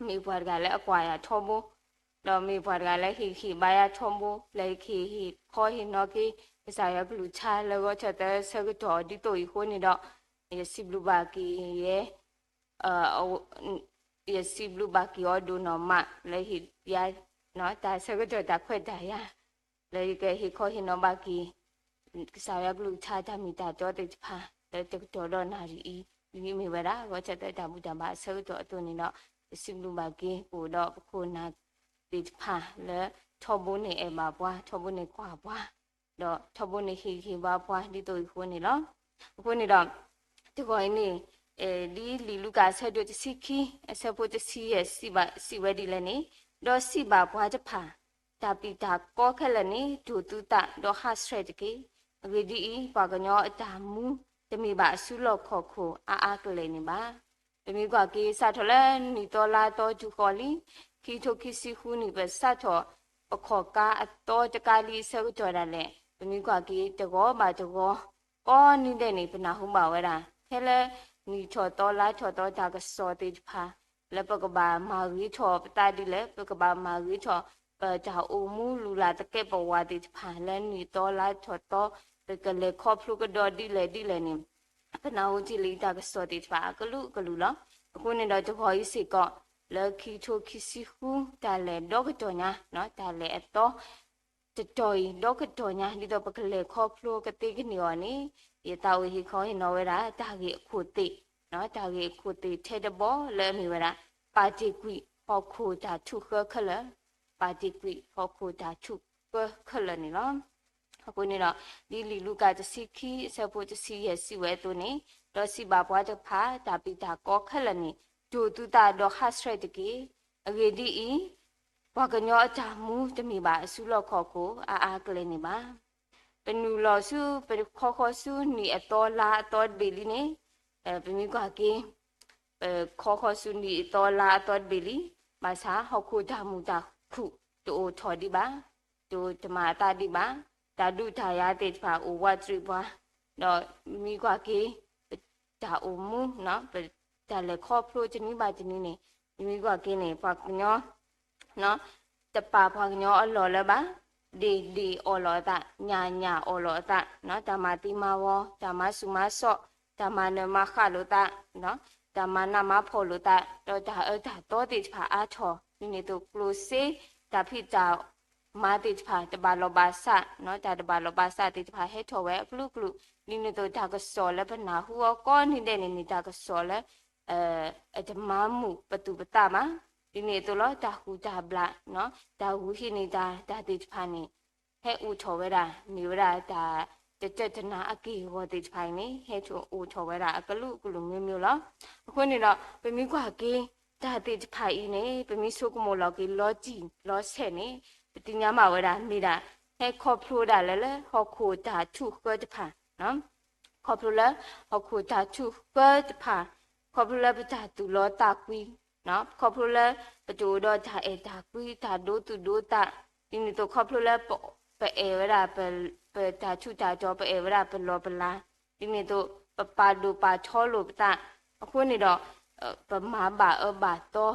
မ့ၢ်ပှၤတဂၤလၢအကွၢ်ယၤထီဘိ ဒီးမ့ၢ်ပှၤတဂၤလၢဟ့ၣ်ဂံၢ်ဟ့ၣ်ဘါယၤထီဘိ လၢယကဟ့ၣ်ခီဟ့ၣ်နီၤက့ၤ ကစၢ်ယွၤကလုၢ်ကထါလၢဂီၤထီၣ်သၢဆၢကတီၢ်ဒ်သိးအံၤအဃိန့ၣ်ဒီး ယစံးဘျုးဘၣ်က့ၤယဲ ယစံးဘျုးဘၣ်က့ၤအီၤဒိၣ်နီၢ်မး လၢဟ့ၣ်ယၤ တၢ်ဆၢကတီၢ်တၢ်ခွဲးတၢ်ယာ် လၢယကဟ့ၣ်ခီဟ့ၣ်နီၤဘၣ်က့ၤ ကစၢ်ယွၤကလုၢ်ကထါတၢ်မ့ၢ်တၢ်တီသ့ၣ်တဖၣ် လၢတကတီၢ်ဒီးနၣ်ရံၣ်အံၤ ဒ်မ့ၢ်ဝဲဒၣ် ဂီၤထီၣ်သၢတၢ်ဘူၣ်တၢ်ဘါအဆၢကတီၢ်အသိးန့ၣ်ဒီး ယစံးဘျုးဘၣ်က့ၤ ပအိၣ်ဒီးပခိၣ်နၢ်သ့ၣ်တဖၣ်လၢ ထီဘိန့ၣ်အဲၣ်ဘၣ်ပှၤ ထီဘိန့ၣ်ကွၢ်ပှၤ ဒီးထီဘိန့ၣ်ဟ့ၣ်ဂံၢ်ဟ့ၣ်ဘါပှၤဒ်သိးအံၤအဃိန့ၣ်လီၤ. အဃိန့ၣ်ဒီး တဂီၤအံၤန့ၣ် ဒ်လံာ်လူၤကၣ်အဆၢဒိၣ်တဆံခံ အဆၢဖိတဆံယဲၢ် စံးဝဲဒ်လဲၣ်န့ၣ်, ဒီးစံးဘၣ်ပှၤတဖၣ်, တၢ်ပျံၤတၢ်ကီခဲလၢာ်န့ၣ် ဒိၣ်သုသးဒီးဟးဆှဲးတက့ၢ်. အဂ့ၢ်ဒ်အံၤ, ပှၤကညီအတၢ်မူ တမ့ၢ်ဘၣ်အစုလီၢ်ခီၣ်ခိၣ်အါအါကလဲာ်န့ၣ်ဘၣ်. ပမ့ၢ်ကွၢ်က့ၤ စးထီၣ်လၢနံၣ်သီလါသီတုၤဃီၤလံ, ခံကထိခံဆံဃုနံၣ် ပစးထီၣ် ပခီၣ်ကါအသီတကါလံအဆၢကတီၢ်ဒၣ်လဲာ် ပမ့ၢ်ကွၢ်က့ၤ တဂီၤဘၣ်တဂီၤ ကိးနံၤဒဲးန့ၣ် ပနၢ်ဟူဘၣ်ဝဲဒၣ် ဖဲလၢနံၣ်ထီၣ်သီလါထီၣ်သီတၢ်ကစီၣ်သ့ၣ်တဖၣ် လၢပကဘၣ်မၤဂ့ၤထီၣ်ပသးဒ်လဲၣ်, ပကဘၣ်မၤဂ့ၤထီၣ် ပတၢ်အိၣ်မူလုၢ်လၢ်သကဲးပဝးသ့ၣ်တဖၣ် လၢနံၣ်သီလါထီၣ်သီ ပကလဲၤခီဖျိကဒီးဒ်လဲၣ်ဒ်လဲၣ်န့ၣ် ပနၢ်ဟူထံၣ်လၢတၢ်ကစီၣ်သ့ၣ်တဖၣ်အကလုာ်ကလုာ်လီၤ. အဃိန့ၣ်ဒီးတဂီၤအံၤစ့ၢ်ကီး လၢခံကထိခံဆံဃု တၢ်လဲၤဒီကတီၢ်ညါ တၢ်လဲၤအသီ တတီၤအံၤ ဒီကတီၢ်ညါ ဒ်သိးပကလဲၤခီဖျိကသ့ကန့ၢ်အီၤန့ၣ် ယသးအိၣ်ဟ့ၣ်ခီဟ့ၣ်နီၤဝဲဒၣ် တၢ်ဂ့ၢ်အခိၣ်သ့ၣ်, တၢ်ဂ့ၢ်အခိၣ်သ့ၣ်ထဲတဘီလၢအမ့ၢ်ဝဲဒၣ် ပာ်တ့ၢ်ကွံာ်ဟီၣ်ခိၣ်တၢ်ထုးဃၢခဲလၢာ်, ပာ်တ့ၢ်ကွံာ်ဟီၣ်ခိၣ်တၢ်ထုးဃၢခဲလၢာ်န့ၣ်လီၤ. အဃိန့ၣ်ဒီး ဒ်လံာ်လူၤကၣ်တဆံခံ အဆၢဖိတဆံယဲၢ်စံးဝဲအသိးန့ၣ်, ဒီးစံးဘၣ်ပှၤတဖၣ် တၢ်ပျံၤတၢ်ကီခဲလၢာ်န့ၣ် ဒိၣ်သုသးဒီးဟးဆှဲးတက့ၢ်. အဂ့ၢ်ဒ်အံၤ, ပှၤကညီအတၢ်မူတမ့ၢ်ဘၣ်အစုလီၢ်ခီၣ်ခိၣ်အါအါကလဲာ်န့ၣ်ဘၣ်. ပနုာ်လီၤဆူ ပခီဃီဆူနံၣ်အသီလါအသီတဘ့ၣ်လံန့ၣ်, ပမ့ၢ်ကွၢ်က့ၤ ပခီဃီဆူနံၣ်အသီလါအသီတဘ့ၣ်လံ, ဘၣ်ဆၣ်ဟီၣ်ခိၣ်တၢ်မုာ်တၢ်ခုၣ်တအိၣ်ထီၣ်ဒံးဘၣ်, တအိၣ်တမၤအသးဒံးဘၣ်, တၢ်ဒုးတၢ်ယၤသ့ၣ်တဖၣ်အိၣ်ဝးတရံးပှၤ, ဒီးမ့ၢ်ကွၢ်က့ၤ ပတၢ်အိၣ်မူ ပ တၢ်လဲၤခီဖျိတနွံဘၣ်တနွံန့ၣ် ပမ့ၢ်ကွၢ်က့ၤန့ၣ် ပှၤကညီ တပာ်ပှၤကညီအလီၢ်လၢၤဘၣ်, ဒ့ၣ်ဒ့ၣ်အီၣ်လီၤအသး, ညၣ်ညၣ်အီၣ်လီၤအသး, တၢ်မၤသံမၤဝီ, တၢ်မၤဆူၣ်မၤစိး, တၢ်မၤနၢၤမၤဃၣ်လိာ်သး, တၢ်မၤနးမၤဖှီၣ်လိာ်သး, ဒီးတၢ်အၢတၢ်သီသ့ၣ်တဖၣ်အါထီၣ်, ဒ်န့ၣ်အသိးကျိၣ်စ့ တၢ်ဖံးတၢ်မၤသ့ၣ်တဖၣ် တဘၣ်လီၢ်ဘၣ်စး, တၢ်တဘၣ်လီၢ်ဘၣ်စးသ့ၣ်တဖၣ်ဟဲထီၣ်ဝဲအကလုာ်ကလုာ်, ဒ်န့ၣ်အသိးတၢ်ကစီၣ်လၢပနၢ်ဟူအီၤကိးနံၤဒဲးန့ၣ် မ့ၢ်တၢ်ကစီၣ်လၢ အတမၤမုာ်ပသူၣ်ပသးဘၣ်. ဒ်န့ၣ်အသိးလီၤ တၢ်ဟူးတၢ်ဘျး, တၢ်ဂုာ်ဟံးန့ၢ်တၢ် တၢ်သ့ၣ်တဖၣ်န့ၣ် ဟဲအိၣ်ထီၣ်ဝဲဒၣ် မ့ၢ်ဝဲဒၣ်တၢ်တတၢၢ်တနါအက့ၢ်အဂီၤသ့ၣ်တဖၣ်အံၤန့ၣ် ဟဲထီၣ်အိၣ်ထီၣ်ဝဲဒၣ်အကလုာ်ကလုာ်မျိုးမျိုးလီၤ. အဃိန့ၣ်ဒီး ပမ့ၢ်ကွၢ်က့ၤ တၢ်သ့ၣ်တဖၣ်အံၤန့ၣ် ပမ့ၢ်ဆိကမိၣ်လီၤက့ၤလီၤတံၢ်လီၤဆဲးန့ၣ် ပသ့ၣ်ညါဘၣ်ဝဲဒၣ် မ့ၢ်ဒၣ် ဟဲခီဖျိဒၣ်လဲာ်လၢဟီၣ်ခိၣ်တၢ်ထူၣ်ဃၢတဖၣ် ခီဖျိလၢ ဟီၣ်ခိၣ်တၢ်ထူၣ်ဃၢတဖၣ်, ခီဖျိလၢပတၢ်သူၣ်လီသးကွံ, ခီဖျိလၢ ပတအိၣ်ဒီးတၢ်အဲၣ်တၢ်ကွံ တၢ်ဒိသူၣ်ဒိသး, ဒ်န့ၣ်အသိးခီဖျိလၢ ပအဲၣ်ဝဲဒၣ် ပတၢ်ထူးတၢ်တီၤ ပအဲၣ်ဝဲဒၣ်ပလီၢ်ပလၤ, ဒ်န့ၣ်အသိး ပပာ်ဒိၣ်ပာ်ထီလိာ်ပသး, အဃိန့ၣ်ဒီး ပမၤဘၣ်အၢဘၣ်သီ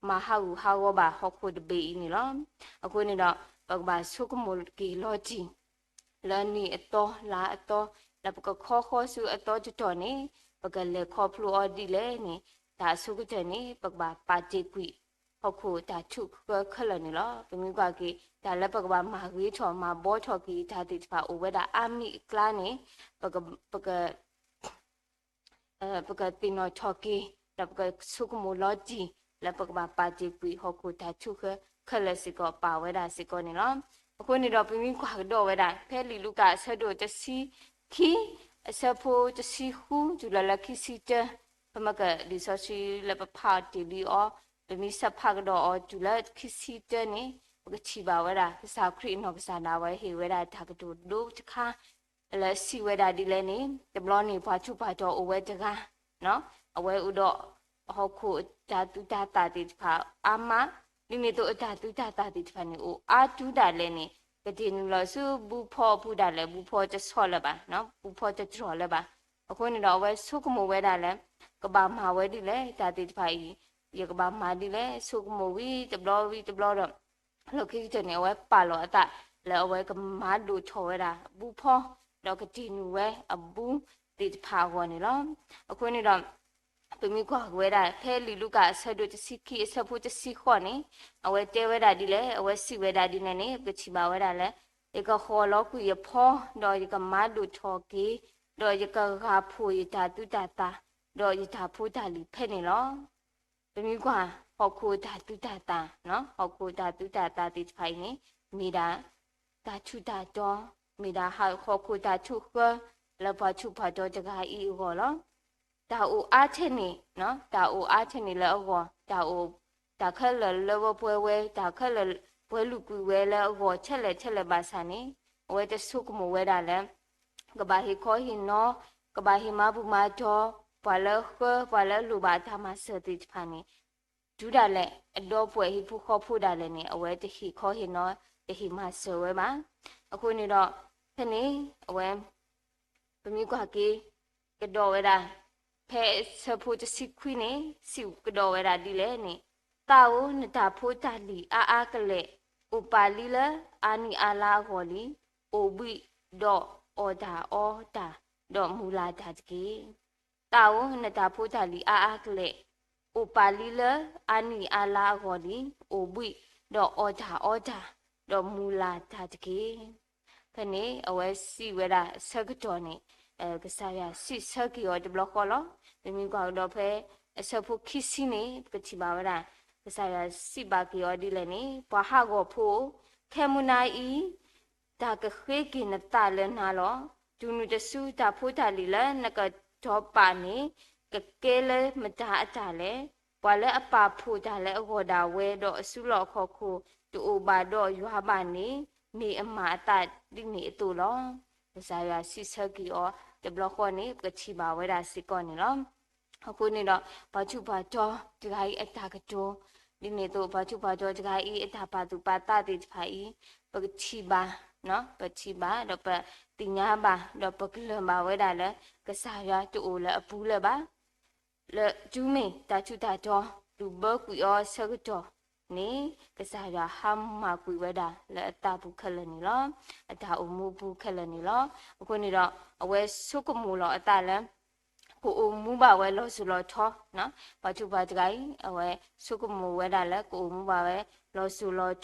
မၤဟးဂူာ်ဟးဂီၤဘၣ်ဟီၣ်ခိၣ်တဘ့ၣ်အံၤန့ၣ်လီၤ. အဃိန့ၣ်ဒီး ပကဘၣ်ဆိကမိၣ်က့ၤလီၤတံၢ် လၢနံၣ်အသီလါအသီ လၢပကခီဃီဆူအသီတတီၤန့ၣ် ပကလဲၤခီဖျိအီၤဒ်လဲၣ်န့ၣ် တၢ်အဆိကတၢၢ်န့ၣ် ပကဘၣ်ပာ်တ့ၢ်ကွံာ် ဟီၣ်ခိၣ်တၢ်ထူၣ်ဃၢခဲလၢာ်န့ၣ်လီၤ. ပမ့ၢ်ကွၢ်က့ၤ တၢ်လၢပကဘၣ်မၤဂ့ၤထီၣ်မၤဘှီထီၣ်က့ၤ တၢ်သ့ၣ်တဖၣ်အိၣ်ဝဲဒၣ်အါမံၤအကျါန့ၣ် ပက ပကသ့ၣ်နီၣ်ထီၣ်က့ၤ ဒီးပကဆိကမိၣ်လီၤတံၢ် လၢပကဘၣ်ပာ်တ့ၢ်ကွံာ်ဟီၣ်ခိၣ်တၢ်ထူၣ်ဃၢခဲလၢာ်စ့ၢ်ကီးပာ်ဝဲဒၣ်စ့ၢ်ကီးန့ၣ်လီၤ. အဃိန့ၣ်ဒီးပမ့ၢ်ကွၢ်ကဒီးဝဲဒၣ် ဖဲလံာ်လူၤကၣ်အဆၢဒိၣ်တဆံခံ အဆၢဖိတဆံဃု တုၤလီၤလၢခံဆံတၢ ပမ့ၢ်ကဒုးစီဆှံလၢပဖးအီၤတ့ၢ်လံအီၤ ပမ့ၢ်ဆၢဖးကဒီးအီၤတုၤလၢခံဆံတၢန့ၣ် ပကထံၣ်ဘၣ်ဝဲဒၣ် ကစၢ်ခရံာ်အနီၢ်ကစၢ်ဒၣ်ဝဲဟ့ၣ်ဝဲဒၣ်တၢ်ကတိၤဒိတခါ လၢစံးဝဲဒၣ်ဒ်လဲၣ်န့ၣ် တဘျီန့ၣ်ပှၤထူးပှၤတီၤအိၣ်ဝဲတဂၤ အဝဲအိၣ်ဒီး ဟီၣ်ခိၣ်တၢ်သူၣ်တၢ်သၣ်သ့ၣ်တဖၣ်အါမး, ဒ်န့ၣ်အသိးအတၢ်သူၣ်တၢ်သၣ်သ့ၣ်တဖၣ်န့ၣ် အိၣ်အါတုၤဒၣ်လဲာ်န့ၣ် ကတ့ၢ်နုာ်လီၤဆူဘူဖီအပူၤဒၣ်လဲာ် ဘူဖီတဆီၣ်လၢၤဘၣ်, ဘူဖီတတြီၢ်လၢၤဘၣ်. အဃိန့ၣ်ဒီးအဝဲဆိကမိၣ်ဝဲဒၣ်လၢ ကဘၣ်မၤဝဲဒ်လဲၣ် တၢ်သ့ၣ်တဖၣ်အံၤ ယကဘၣ်မၤဒ်လဲၣ် ဆိကမိၣ်ဝံၤတဘျီဝံၤတဘျီဒီး လီၢ်ခံကတၢၢ်န့ၣ် အဝဲပာ်လီၤအသးလၢအဝဲကမၤဒိၣ်ထီၣ်ဝဲဒၣ် ဘူဖီ ဒီးကတ့ၢ်နုာ်ဝဲအဘူသ့ၣ်တဖၣ်အဂီၢ်န့ၣ်လီၤ. အဃိန့ၣ်ဒီး ပမ့ၢ်ကွၢ်က့ၤဝဲဒၣ် ဖဲလံာ်လူၤကၣ်အဆၢဒိၣ်တဆံခံအဆၢဖိတဆံဃိးန့ၣ် အဝဲတဲဝဲဒၣ်ဒ်လဲၣ် အဝဲစံးဝဲဒၣ်ဒ်လဲၣ်န့ၣ် ပကထံၣ်ဘၣ်ဝဲဒၣ်လၢ ယကဃီၤလီၤကွံာ်ယဖီ ဒီးယကမၤဒိၣ်ထီၣ်က့ၤ ဒီးယကဂၢ်ဖှိၣ်ယတၢ်သူတၢ်သၣ် ဒီးယတၢ်ဖိတၢ်လံၤဖဲန့ၣ်လီၤ. ပမ့ၢ်ကွၢ် ဟီၣ်ခိၣ်တၢ်သူတၢ်သၣ်, ဟီၣ်ခိၣ်တၢ်သူတၢ်သၣ်သ့ၣ်တဖၣ်အံၤန့ၣ် မ့ၢ်ဒၣ် တၢ်ထူးတၢ်တီၤ, မ့ၢ်ဒၣ်ဟီၣ်ခိၣ်တၢ်ထူၣ်ဃၢ လၢပှၤထူးပှၤတီၤတဂၤအံၤအဂီၢ်လီၤ. တၢ်အိၣ်အါထဲန့ၣ်, တၢ်အိၣ်အါထဲန့ၣ်လၢအဂီၢ်, တၢ်အိၣ် တၢ်ခဲလၢာ်လၢဝဲပှဲၤဝဲ, တၢ်ခဲလၢာ်ပှဲၤလုာ်ကွံာ်ဝဲလၢအဂီၢ် ထဲလဲၣ်ထဲလဲၣ်ဘၣ်ဆၣ်န့ၣ် အဝဲတဆိကမိၣ်ဝဲဒၣ်လၢ ကဘၣ်ဟ့ၣ်ခီဟ့ၣ်နီၤ, ကဘၣ်ဟ့ၣ်မၤဘူၣ်မၤတီၤ ပှၤလၢအဃၢ ပှၤလၢအလိၣ်ဘၣ်အတၢ်မၤစၢၤသ့ၣ်တဖၣ်န့ၣ် တုၤဒၣ်လဲာ် အဒီပုၢ်ဝဲၢ်ဟံၣ်ဖိဃီဖိဒၣ်လဲာ်န့ၣ် အဝဲတဟ့ၣ်ခီဟ့ၣ်နီၤ တဟ့ၣ်မၤစၢၤဝဲဘၣ်. အဃိန့ၣ်ဒီး ဖဲန့ၣ် အဝဲ ပမ့ၢ်ကွၢ်က့ၤ ကဒီးဝဲဒၣ် ဖဲဆၢဖိတဆံခွံန့ၣ် စံးကဒီးဝဲဒၣ်ဒ်လဲၣ်န့ၣ်, သးဧၢ, နတၢ်ဖိတၢ်လံၤအါအါကလဲာ် အိၣ်ပာ်လံလၢအါနံၣ်အါလါအဂီၢ်လံ, အိၣ်ဘှံးဒီးအီၣ်တၢ်အီတၢ် ဒီးမုၢ်လၢ်တၢ်တက့ၢ်. သးဧၢ, နတၢ်ဖိတၢ်လံၤအါအါကလဲာ် အိၣ်ပာ်လံလၢအါနံၣ်အါလါအဂီၢ်လံ, အိၣ်ဘှံးဒီးအီၣ်တၢ်အီတၢ် ဒီးမုၢ်လၢ်တၢ်တက့ၢ်. ဖဲန့ၣ် အဝဲစံးဝဲဒၣ်အဆၢကတီၢ်န့ၣ် ကစၢ်ယွၤစံးဆၢက့ၤအီၤတဘျီဃီလီၤ. ပမ့ၢ်ကွၢ်ကဒီးဖဲအဆၢဖိခံဆံန့ၣ် ပကထံၣ်ဘၣ်ဝဲဒၣ် ကစၢ်ယွၤစံးဘၣ်က့ၤအီၤဒ်လဲၣ်န့ၣ်, ပှၤဟးဂီၤဖိဧၢ, ခဲမုၢ်နၤအံၤ တၢ်ကဃ့က့ၤနသးလၢနၤလီၤ. တုၤနုၤတစုတၢ်ဖိတၢ်လံၤလၢနကတီၤပာ်န့ၣ် ကကဲလၢမတၤအတၢ်လဲၣ်. ပှၤလၢအပာ်ဖှိၣ်တၢ်လၢအဂီၢ်ဒၣ်ဝဲ ဒီးအစုလီၢ်ခီၣ်ခိၣ်တအိၣ်ဘၣ်ဒီးယွၤဘၣ်န့ၣ် မ့ၢ်အမၤအသးဒ်န့ၣ်အသိးလီၤ. ကစၢ်ယွၤစံးဆၢက့ၤအီၤတဘျီဃီန့ၣ် ပကထံၣ်ဘၣ်ဝဲဒၣ်စ့ၢ်ကီးန့ၣ်လီၤ. အဃိန့ၣ်ဒီး ပှၤထူးပှၤတီၤတဂၤအံၤအတၢ်ကတိၤ ဒ်န့ၣ်အသိး ပှၤထူးပှၤတီၤတဂၤအံၤအတၢ်ပာ်သူၣ်ပာ်သးသ့ၣ်တဖၣ်အံၤ ပကထံၣ်ဘၣ်, ပထံၣ်ဘၣ် ဒီးပသ့ၣ်ညါဘၣ် ဒီးပကလၢၢ်ဘၣ်ဝဲဒၣ်လၢ ကစၢ်ယွၤတအိၣ်လၢအပူၤလၢၤဘၣ်. လၢတုၤမ့ၢ်တၢ်ထူးတၢ်တီၤ ဒုးဘၢကွံာ်အီၤအဆၢကတီၢ်န့ၣ် ကစၢ်ယွၤဟါမၢ်ကွံာ်ဝဲဒၣ်လၢအသးပူၤခဲလၢာ်န့ၣ်လီၤ. အတၢ်အိၣ်မူအပူၤခဲလၢာ်န့ၣ်လီၤ. အဃိန့ၣ်ဒီး အဝဲဆိကမိၣ်လီၤအသးလၢ ကအိၣ်မူဘၣ်ဝဲလီၤစိၤလီၤထီ, ပှၤထူးပှၤတဂၤအံၤ အဝဲဆိကမိၣ်ဝဲဒၣ်လၢ ကအိၣ်မူဘၣ်ဝဲလီၤစိၤလီၤ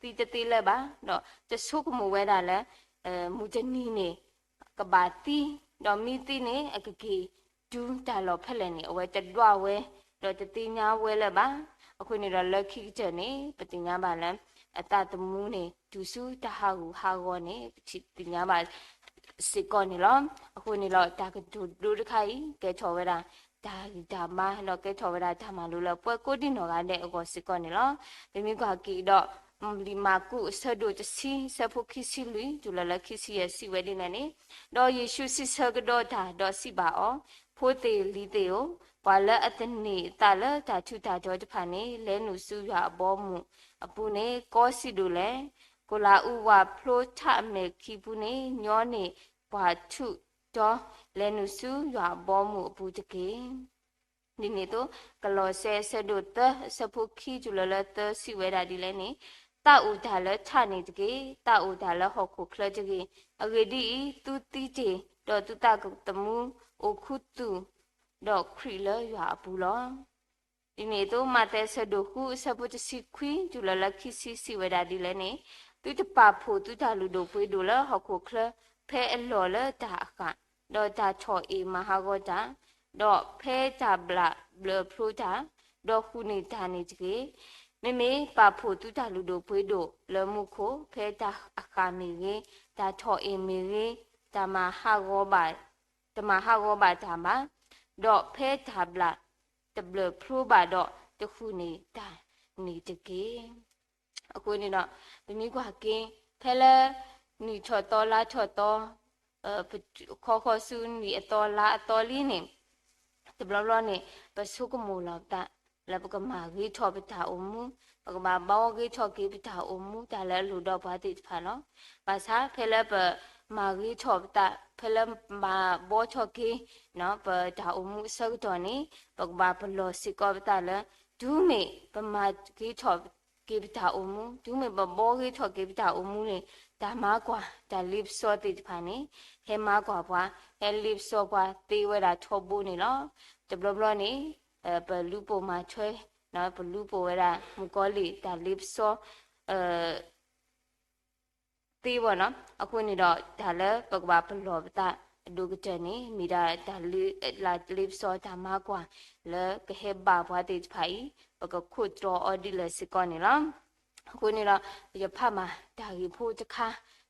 ထီ သံတသ့လၢၤဘၣ်, ဒီးတဆိကမိၣ်ဝဲဒၣ်လၢ မုၢ်တနံၤန့ၣ် ကဘၣ်သံ, ဒီးမ့ၢ်သံန့ၣ် အကက့ၤတုၤတၢ်လီၢ်ဖဲလဲၣ်န့ၣ် အဝဲတဒွးဝဲ ဒီးတသ့ၣ်ညါဝဲလၢၤဘၣ်. အဃိန့ၣ်ဒီးလၢခံကတၢၢ်န့ၣ် ပသ့ၣ်ညါဘၣ်လၢ အသးသမူန့ၣ် တုၤဆူတၢ်ဟးဂူာ်ဟးဂီၤန့ၣ် ပထံၣ်သ့ၣ်ညါဘၣ်စ့ၢ်ကီးန့ၣ်လီၤ. အဃိန့ၣ်လီၤ တၢ်ကတိၤဒိတခါအံၤ ကဲထီၣ်ဝဲဒၣ် တၢ်ဂံၢ်တၢ်ဘါ ဒီးကဲထီၣ်ဝဲဒၣ်တၢ်မၤလိလၢပှၤကိးဒံနီၢ်ဂၤဒဲးအဂီၢ်စ့ၢ်ကီးန့ၣ်လီၤ. ပမ့ၢ်ကွၢ်က့ၤဒီး လံာ်မၢ်ကူးအဆၢဒိၣ်တဆံ အဆၢဖိခံဆံလွံၢ် တုၤလီၤလၢခံဆံယဲၢ် စံးဝဲဒ်လဲၣ်န့ၣ်, ဒီးယ့ၣ်ၡူးစံးဆၢကဒီးတၢ် ဒီးစံးဘၣ်အီၤ, ဖိသ့ၣ်လံၤသ့ၣ်ဧၢ, ပှၤလၢအသန့ၤအသးလၢတၢ်ထူးတၢ်တီၤတဖၣ်န့ၣ် လဲၤနုာ်ဆူယွၤအဘီအမုၢ်အပူၤန့ၣ် ကီစံးဒိၣ်လဲၣ်. ကိၤလၤအူဝးဖျိထးအမဲာ်ခံပူၤန့ၣ် ညီန့ၢ်ပှၤထူးတီၤ လဲၤနုာ်ဆူယွၤအဘီအမုၢ်အပူၤတက့ၢ်. ဒ်န့ၣ်အသိး ကလီးစဲအဆၢဒိၣ်သၢ အဆၢဖိခံတုၤလီၤလၢသၢ စံးဝဲဒၣ်ဒ်လဲၣ်န့ၣ်, သးအိၣ်တၢ်လၢထးန့ၣ်တက့ၢ်, သးအိၣ်တၢ်လၢဟီၣ်ခိၣ်ချၢတဂ့ၤ. အဂ့ၢ်ဒ်အံၤ, သုသံတ့ၢ်, ဒီးသုသးသမူအိၣ်ခူသူၣ် ဒီးခရံာ်လၢယွၤအပူၤလီၤ. ဒ်န့ၣ်အသိး မးသဲအဆၢဒိၣ်ဃု အဆၢဖိတဆံခွံတုၤလီၤလၢခံဆံ စံးဝဲဒၣ်ဒ်လဲၣ်န့ၣ်, သုတပာ်ဖှိၣ်သုတၢ်လုၢ်ဒိၣ်ပှ့ၤဒိၣ်လၢဟီၣ်ခိၣ်ချၢ ဖဲအလီၢ်လၢတၢ်အဃၣ်, ဒီးတၢ်ထီၣ်အ့ၣ်မၤဟးဂီၤတၢ်, ဒီးဖဲတၢ်ဘျၣ်ဘျၢၣ်ဖျိတၢ်, ဒီးဃုာ်န့ၢ်တၢ်န့ၣ်တက့ၢ်. မ့မ့ၢ်ပာ်ဖှိၣ်သုတၢ်လုၢ်ဒိၣ်ပှ့ၤဒိၣ်လၢမူခိၣ် ဖဲတၢ်အဃၣ်မ့ၢ်ဂ့ၤ, တၢ်ထီၣ်အ့ၣ်မ့ၢ်ဂ့ၤ, တၢ်မၤဟးဂီၤဘၣ် တမၤဟးဂီၤဘၣ်တၢ်ဘၣ်, ဒီးဖဲတၢ်ဘျၣ်တဘျၢၣ်ဖျိဘၣ်ဒီး တဃုာ်န့ၢ်တၢ်န့ၣ်တက့ၢ်. အဃိန့ၣ်ဒီး ပမ့ၢ်ကွၢ်က့ၤ ဖဲလၢ နံၣ်ထီၣ်သီလါထီၣ်သီ ခီဃီဆူနံၣ်အသီလါအသီလံန့ၣ် တဘျီဘျီန့ၣ် ပဆိကမိၣ်လီၤပသး လၢပကမၤဂ့ၤထီၣ်ပတၢ်အိၣ်မူ, ပကဘၣ်ဘှီဂ့ၤထီၣ်က့ၤပတၢ်အိၣ်မူ တၢ်လၢအလိၣ်ဒီးပှၤသ့ၣ်တဖၣ်လီၤ. ဘၣ်ဆၣ်ဖဲလၢပမၤဂ့ၤထီၣ်ပသး ဖဲလၢမၤဘှီထီၣ်က့ၤ ပတၢ်အိၣ်မူအဆၢကတီၢ်န့ၣ် ပကဘၣ်ပလီၢ်စ့ၢ်ကီးပသးလၢ တုၤမ့ၢ်ပမၤဂ့ၤထီၣ်က့ၤပတၢ်အိၣ်မူ, တုၤမ့ၢ်ပဘှီဂ့ၤထီၣ်က့ၤပတၢ်အိၣ်မူန့ၣ် တၢ်မၤကွၢ် တၢ်လ့ပစီသ့ၣ်တဖၣ်န့ၣ် ဟဲမၤကွၢ်ပှၤ, ဟဲလ့ပစီပှၤသ့ဝဲဒၣ်ထီဘိန့ၣ်လီၤ. တဘျီဘျီန့ၣ် ပလူၤပိာ်မၤထွဲ, ပလူၤပိာ်ဝဲဒၣ် မုၣ်ကီၤလံၢ် တၢ်လ့ပစီ သ့ဝဲနီၤ. အဃိန့ၣ်ဒီး တၢ်လၢပကဘၣ်ပလီၢ်ပသးအဒိၣ်ကတၢၢ်န့ၣ် မ့ၢ်ဒၣ်တၢ်လ့ပစီတၢ်မၤကွၢ် လၢကဟဲဘၣ်ပှၤသ့ၣ်တဖၣ်အံၤ ပကခိးတြီအီၤဒ်လဲၣ်စ့ၢ်ကီးန့ၣ်လီၤ. အဃိန့ၣ်ဒီး ယဖးမၤတၢ်ဂ့ၢ်ဖိတခါ,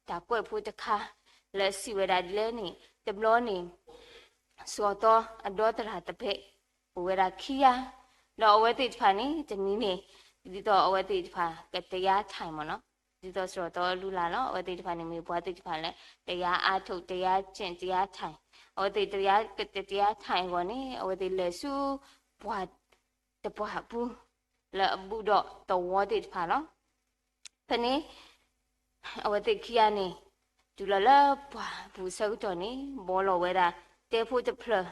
တၢ်ကွဲးဖိတခါ လၢအစံးဝဲဒၣ်ဒ်လဲၣ်န့ၣ် တဘျီန့ၣ် စီၤသီအဒီသရၣ်တဖၣ် အိၣ်ဝဲဒၣ်ခံဂၤ, ဒီးအဝဲသ့ၣ်တဖၣ်န့ၣ် တနံၤန့ၣ် ဒ်သိးအဝဲသ့ၣ်တဖၣ်ကတရားထိုင်မ့ၢ်နီၤ, ဒ်သိးစီၤသီလူလၢ်လီၤ. အဝဲသ့ၣ်တဖၣ်န့ၣ် မ့ၢ်ပှၤသ့ၣ်တဖၣ်လၢ တရားအားထုတ်, တရားကျင့်, တရားထိုင်, အဝဲသ့ၣ် တရားထိုင်အဂီၢ်န့ၣ် အဝဲသ့ၣ်လဲၤဆူ ပှၢ်တပှၢ်ပူၤ လၢအဘူးဒီးသဝီသ့ၣ်တဖၣ်လီၤ. ဖဲန့ၣ် အဝဲသ့ၣ်ခံဂၤန့ၣ် တုၤလီၤလၢပှၢ်ပူၤအဆၢကတီၢ်န့ၣ် ဘှီလီၤဝဲဒၣ်တဲဖိတဖျၢၣ်,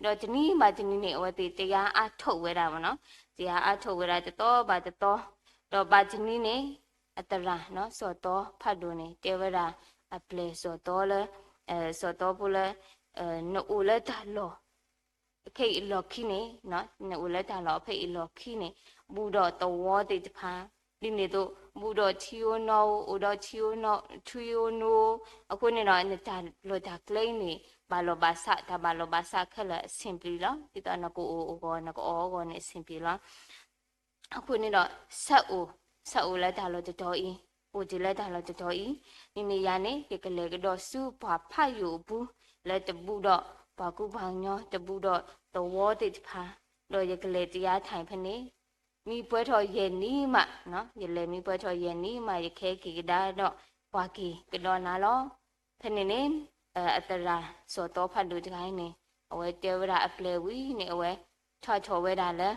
ဒီးတနံၤဘၣ်တနံၤန့ၣ် အဝဲသ့ၣ်တရားအားထုတ်ဝဲဒၣ်မ့ၢ်နီၤ, တရားအားထုတ်ဝဲဒၣ်တသီဘၣ်တသီ, ဒီးဘၣ်တနံၤန့ၣ် အသရၣ် စီၤသီဖးဒိၣ်န့ၣ် တဲဝဲဒၣ်အပျဲၢ်စီၤသီလၢ စီၤသီဖိလၢ နအိၣ်လၢတၢ်လီၢ် ခဲအံၤအလီၢ်ခံန့ၣ်, နအိၣ်လၢတၢ်လီၢ်ဖဲအံၤအလီၢ်ခံန့ၣ် ဘူးဒီးသဝီသ့ၣ်တဖၣ်, ဒ်န့ၣ်အသိး ဘူးဒီးထံဧိၤနီၣ်ဧိၤ, အိၣ်ဒီးထံဧိၤနီၣ်, ထံဧိၤနိဧိၤ, အဃိန့ၣ်ဒီး နတၢ်လီၢ်တၢ်ကျဲအံၤန့ၣ် ဘၣ်လီၢ်ဘၣ်စး, တၢ်ဘၣ်လီၢ်ဘၣ်စးခဲလၢာ်အဆင်ပြေလီၤ. ဒ်သိးနကအိၣ်အဂီၢ် နကအီၣ်အဂီၢ်န့ၣ် အဆင်ပြေလီၤ. အဃိန့ၣ်ဒီး ဆၢအိၣ်, ဆၢအိၣ်လၢတၢ်လီၢ်တတီၤအံၤ, အိၣ်တ့ၢ်လၢတၢ်လီၢ်တတီၤအံၤ, မ့မ့ၢ်ယၤန့ၣ် ယကလဲၤကဒီးဆူပှၢ်ဖးယိာ်အပူၤ လၢတဘူးဒီးပှၤကူပှၤကညီ, တဘူးဒီးသဝီသ့ၣ်တဖၣ်, ဒီးယကလဲၤတရားထိုင်ဖဲန့ၣ် မ့ၢ်ပှဲၤထီၣ်ယဲၢ်နံၣ်မး, ယလဲၤမ့ၢ်ပှဲၤထီၣ်ယဲၢ်နံၣ်မး ယကဟဲက့ၤကဒါဒီးပှၤက့ၤကဒီးနၤလီၤ. ဖဲန့ၣ်န့ၣ် အသရၣ်စီၤသီဖးဒိၣ်တဂၤအံၤန့ၣ် အဝဲတဲဝဲဒၣ်အပျဲၢ်ဝံၤန့ၣ် အဝဲထီၣ်ထီၣ်ဝဲဒၣ်လၢ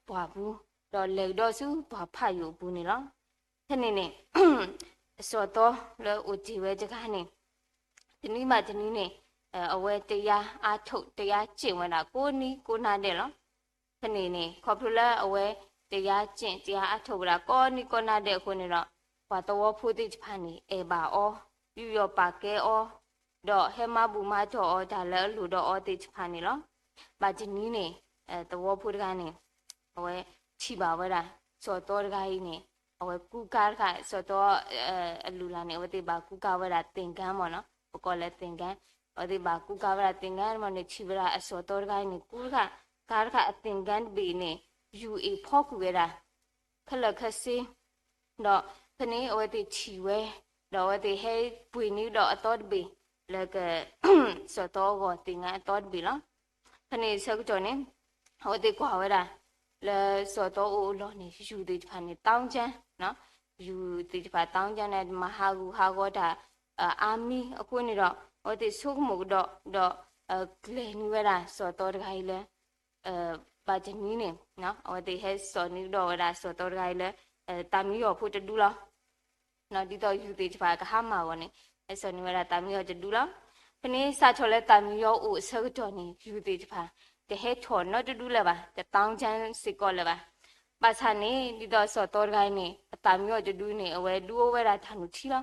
ပှၢ်ပူၤ, ဒီးလဲၤကဒီးဆူပှၢ်ဖးယိာ်အပူၤန့ၣ်လီၤ. ဖဲန့ၣ်န့ၣ် အစီၤသီလၢအိၣ်တ့ၢ်ဝဲတဂၤန့ၣ် တနံၤဘၣ်တနံၤန့ၣ် အဝဲတရားအားထုတ် တရားကျင့်ဝဲဒၣ်ကိးနံၤကိးနၤဒဲးလီၤ. ဖဲန့ၣ်န့ၣ် ခီဖျိလၢအဝဲတရားကျင့် တရားအားထုတ်ဝဲဒၣ်ကိးနံၤကိးနၤဒဲးအဃိန့ၣ်ဒီး ပှၤသဝီဖိသ့ၣ်တဖၣ်န့ၣ် အဲၣ်ဘၣ်အီၤ, ယူးယီၣ်ပာ်ကဲအီၤ, ဒီးဟဲမၤဘူၣ်မၤတီၢ်အီၤ တၢ်လၢအလိၣ်ဒီးအီၤသ့ၣ်တဖၣ်န့ၣ်လီၤ. ဘၣ်တနံၤန့ၣ် သဝီဖိတဂၤန့ၣ် အဝဲထံၣ်ဘၣ်ဝဲဒၣ် စီၤသီတဂၤအံၤန့ၣ် အဝဲကူကါတခါ စီၤသီ အလုၢ်အလၢ်န့ၣ် အဝဲသ့ၣ်ဘၣ်ကူကါဝဲဒၣ်သင်္ကန်းမ့ၢ်နီၤ ပကိးလၢသင်္ကန်း အဝဲသ့ၣ်ဘၣ်ကူကါဝဲဒၣ်သင်္ကန်းမ့ၢ်န့ၣ် ထံၣ်ဝဲဒၣ်အစီၤသီတဂၤအံၤန့ၣ် ကူတခါ ကါတခါအသင်္ကန်းတဘ့ၣ်န့ၣ် ယူၤအ့ၣ်ဖီကွံာ်ဝဲဒၣ် ခဲလၢာ်ခဲဆ့ ဒီးဖဲန့ၣ် အဝဲသ့ၣ်ထံၣ်ဝဲ ဒီးအဝဲသ့ၣ်ဟဲပှ့ၤန့ၢ်ဒီးအသီတဘ့ၣ် လၢက စီၤသီအဂီၢ်သင်္ကန်းအသီတဘ့ၣ်လီၤ. ဖဲန့ၣ်ဆၢကတီၢ်န့ၣ် အဝဲသ့ၣ်ကွၢ်ဝဲဒၣ် လၢစီၤသီအိၣ်အလီၢ်န့ၣ် ယူၤသ့ၣ်တဖၣ်န့ၣ် သောင်းကျန်း ယူၤသ့ၣ်တဖၣ် သောင်းကျန်း န့ၣ် မၤဟးဂူာ်ဟးဂီၤတၢ် အါမံၤအဃိန့ၣ်ဒီး အဝဲသ့ၣ်ဆိကမိၣ်ကဒီး ဒီး ကျဲၤန့ၢ်ဝဲဒၣ်စီၤသီတဂၤအံၤလၢ ဘၣ်တနံၤန့ၣ် အဝဲသ့ၣ်ဟဲစိာ်န့ၢ်ကဒီးဝဲဒၣ်စီၤသီတဂၤအံၤလၢ သးမံယီၤဖိတဒူလီၤ. ဒ်သိးယူၤသ့ၣ်တဖၣ်ကဟါမၢ်အဂီၢ်န့ၣ် ဟဲစိာ်န့ၢ်ဝဲဒၣ်သးမံယီၤတဒူလီၤ. ဖဲန့ၣ်စးထီၣ်လၢသးမံယီၤအိၣ်အဆၢကတီၢ်န့ၣ် ယူၤသ့ၣ်တဖၣ် တဟဲထီၣ်နီတဒူလၢၤဘၣ် တသောင်းကျန်းစ့ၢ်ကီးလၢၤဘၣ်. ဘၣ်ဆၣ်န့ၣ် ဒ်သိးစီၤသီတဂၤအံၤန့ၣ် အသးမံယီၤတဒူန့ၣ် အဝဲဒုးအိၣ်ဝဲဒၣ်တၢ်နုၢ်ထံလီၤ.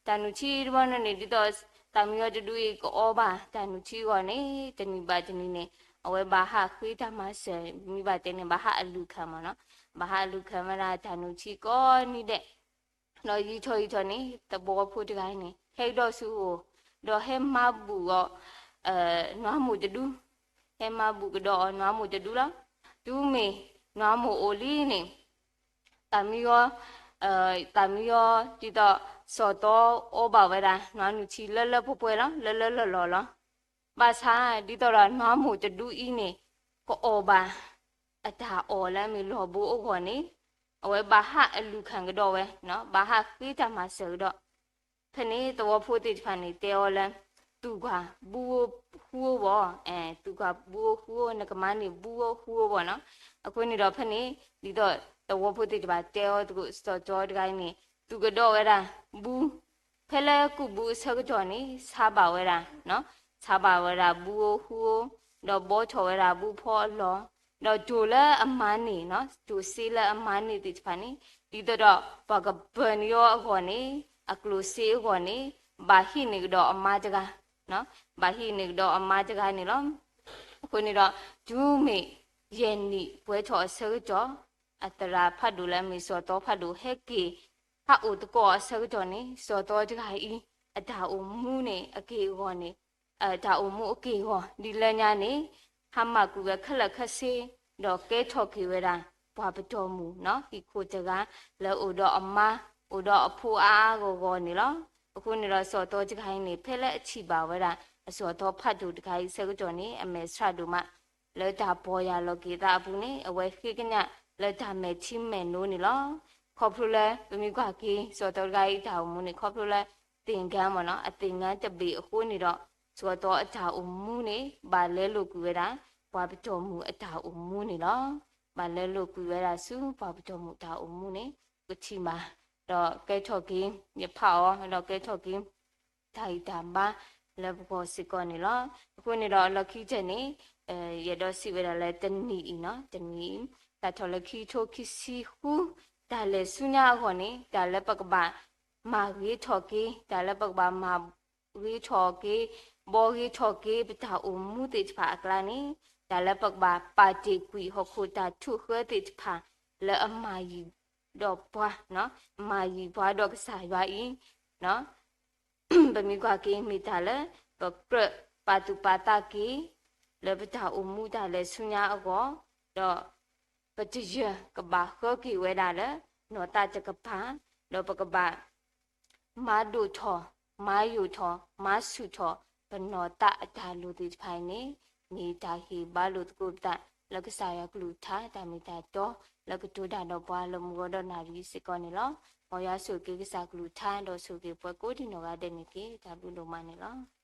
တၢ်နုၢ်ထံတဘျီန့ၣ် ဒ်သိးသးမံယီၤတဒူအံၤကအီဘၣ်တၢ်နုၢ်ထံအဂီၢ်န့ၣ် တနံၤဘၣ်တနံၤန့ၣ် အဝဲဘၣ်ဟးဃ့တၢ်မၤစၢၤ မ့ၢ်ဘၣ်တဲန့ၣ် ဘၣ်ဟးအလူၤခၣ်မ့ၢ်နီၤ ဘၣ်ဟးအလူၤခၣ်ဝဲဒၣ်တၢ်နုၢ်ထံကိးနံၤဒဲး ဒီးယံာ်ထီၣ်ယံာ်ထီၣ်န့ၣ် သဝီဖိတဂၤအံၤန့ၣ် ဟဲကဒီးဆူအအိၣ် ဒီးဟဲမၤဘူၣ်အီၤ နွါမိၢ်တဒူ ဟဲမၤဘူၣ်ကဒီးအီၤနွါမိၢ်တဒူလီၤ. တုၤမ့ၢ်နွါမိၢ်အိၣ်လံန့ၣ် သးမံယီၤ သးမံယီၤ ဒ်သိးစီၤသီအီဘၣ်ဝဲဒၣ် နွါနုၢ်ထံလၢလၢပှဲၤပှဲၤလီၤ လၢလၢလီၢ်လီၢ်လီၤ. ဘၣ်ဆၣ် ဒ်သိးဒီးနွါမိၢ်တဒူအံၤန့ၣ် ကအီၣ်ဘၣ် အတၢ်အီၣ်လၢအမ့ၢ်လီၢ်ဘိအဂီၢ်န့ၣ် အဝဲဘၣ်ဟးအလူၤခၣ်ကဒီးဝဲ ဘၣ်ဟးဃ့တၢ်မၤစၢၤကဒီး ဖဲန့ၣ်သဝီဖိသ့ၣ်တဖၣ်န့ၣ် တဲအီၤလၢ သူၣ်ကွၢ်ဘုဧိၤဃုဧိၤဘၣ်, အဲ သူၣ်ကွၢ်ဘုဧိၤဃုဧိၤ နကမၤန့ၢ်ဘုဧိၤဃုဧိၤဘၣ်နီၤ. အဃိန့ၣ်ဒီးဖဲန့ၣ် ဒ်သိးသဝီဖိသ့ၣ်တဖၣ်တဲအီၤသကိး စီၤသီတဂၤအံၤန့ၣ် သူၣ်ကဒီးဝဲဒၣ်ဘု ဖဲလၢကူၣ်ဘုအဆၢကတီၢ်န့ၣ် ဆါဘၣ်ဝဲဒၣ်, ဆါဘၣ်ဝဲဒၣ်ဘုဧိၤဃုဧိၤ, ဒီးဘှီထီၣ်ဝဲဒၣ်ဘုဖီအလီၢ်, ဒီးတိၢ်လၢအမၤန့ၢ်, တိၢ်စ့လၢအမၤန့ၢ်သ့ၣ်တဖၣ်န့ၣ် ဒ်သိးဒီးပှၤကပၢၤန့ၢ်အီၤအဂီၢ်န့ၣ် အကျိၣ်စ့အဂီၢ်န့ၣ် ဘၣ်ဟံးန့ၢ်ကဒီးအမါတဂၤ, ဘၣ်ဟံးန့ၢ်ကဒီးအမါတဂၤန့ၣ်လီၤ. အဃိန့ၣ်ဒီး တုၤမ့ၢ်ယဲၢ်နံၣ်ပှဲၤထီၣ်အဆၢကတီၢ် အသရၣ်ဖးဒိၣ်လၢအမ့ၢ်စီၤသီဖးဒိၣ်ဟဲက့ၤ ဟးအိၣ်သကိးအဆၢကတီၢ်န့ၣ် စီၤသီတဂၤအံၤ အတၢ်အိၣ်မူန့ၣ် အက့ၢ်အဂီၤန့ၣ် တၢ်အိၣ်မူအက့ၢ်အဂီၤ ဒ်လဲၣ်ညါန့ၣ် ဟါမၢ်ကွံာ်ဝဲခဲလၢာ်ခဲဆ့ ဒီးကဲထီၣ်က့ၤဝဲဒၣ် ပှၤပတီၢ်မုၢ်နီၤ ဟံၣ်ခိၣ်တဂၤ လၢအိၣ်ဒီးအမါ အိၣ်ဒီးအဖိအါအါဂီၢ်ဂီၢ်န့ၣ်လီၤ. အဃိန့ၣ်ဒီး စီၤသီတဂၤအံၤန့ၣ် ဖဲလၢအထံၣ်ဘၣ်ဝဲဒၣ် အစီၤသီဖးဒိၣ်တဂၤအံၤဆၢကတီၢ်န့ၣ် အမဲာ်ဆှးဒိၣ်မး လၢတၢ်ပီၢ်ယၢ်လီၤက့ၤသးအပူၤန့ၣ် အဝဲဃ့ကညးလၢတၢ်မဲာ်ထံမဲာ်နိန့ၣ်လီၤ. ခီဖျိလၢပမ့ၢ်ကွၢ်က့ၤ စီၤသီတဂၤအံၤတၢ်အိၣ်မူန့ၣ် ခီဖျိလၢ သင်္ကန်းမ့ၢ်နီၤ အသင်္ကန်းတဘ့ၣ်အဃိန့ၣ်ဒီး စီၤသီအတၢ်အိၣ်မူန့ၣ် ဘၣ်လဲလိာ်ကွံာ်ဝဲဒၣ် ပှၤပတီၢ်မုၢ်အတၢ်အိၣ်မူန့ၣ်လီၤ. ဘၣ်လဲလိာ်ကွံာ်ဝဲဒၣ်ဆူပှၤပတီၢ်မုၢ်တၢ်အိၣ်မူန့ၣ် ပကထံၣ်ဘၣ် ဒီးကဲထီၣ်က့ၤ ယဖးအီၤ ဒီးကဲထီၣ်က့ၤ တၢ်ဂံၢ်တၢ်ဘါလၢပဂီၢ်စ့ၢ်ကီးန့ၣ်လီၤ. အဃိန့ၣ်ဒီးအလီၢ်ခံကတၢၢ်န့ၣ် ယအဲၣ်ဒိးစံးဝဲဒၣ်လၢတနံၤအံၤနီၤ တနံၤအံၤ စးထီၣ်လၢခံကထိခံဆံဃု တၢ်လဲၤဆူညါအဂီၢ်န့ၣ် တၢ်လၢပကဘၣ်မၤဂ့ၤထီၣ်က့ၤ တၢ်လၢပကဘၣ်မၤဂ့ၤထီၣ်က့ၤ ဘှီဂ့ၤထီၣ်က့ၤ ပတၢ်အိၣ်မူသ့ၣ်တဖၣ်အကျါန့ၣ် တၢ်လၢပကဘၣ်ပာ်တ့ၢ်ကွံာ်ဟီၣ်ခိၣ်တၢ်ထုးဃၢသ့ၣ်တဖၣ် လၢအမၤယံၤဒီးပှၤ မၤယံၤပှၤဒီးကစၢ်ယွၤအံၤ ပမ့ၢ်ကွၢ်က့ၤမ့ၢ်တၢ်လၢ ပကြၢးပာ်သူၣ်ပာ်သးက့ၤ လၢပတၢ်အိၣ်မူတၢ်လဲၤဆူညါအဂီၢ် ဒီးပတယၢၢ်ကဘၣ်ဃၢက့ၤဝဲဒၣ်လၢ နီၢ်သးတကပၤ ဒီးပကဘၣ် မၤဒိၣ်ထီၣ် မၤယိာ်ထီၣ် မၤဆူၣ်ထီၣ် ပနီၢ်သးအတၢ်လိၣ်သ့ၣ်တဖၣ်အံၤန့ၣ် မ့ၢ်တၢ်ဟ့ၣ်ဘါလိာ်သကိးပသး လၢကစၢ်ယွၤကလုၢ်ကထါ တၢ်မ့ၢ်တၢ်တီ လၢကတိၤတၢ်ဒီးပှၤလၢမုၢ်ဂီၤဒီးနၣ်ရံၣ်စ့ၢ်ကီးန့ၣ်လီၤ. မ်ယွၤဆိၣ်ဂ့ၤက့ၤကစၢ်ကလုၢ်ကထါ ဒီးဆိၣ်ဂ့ၤက့ၤပှၤကိးဒံနီၢ်ဂၤဒဲးန့ၣ်တက့ၢ်. တၢ်ဘျုးဒိၣ်မးန့ၣ်လီၤ.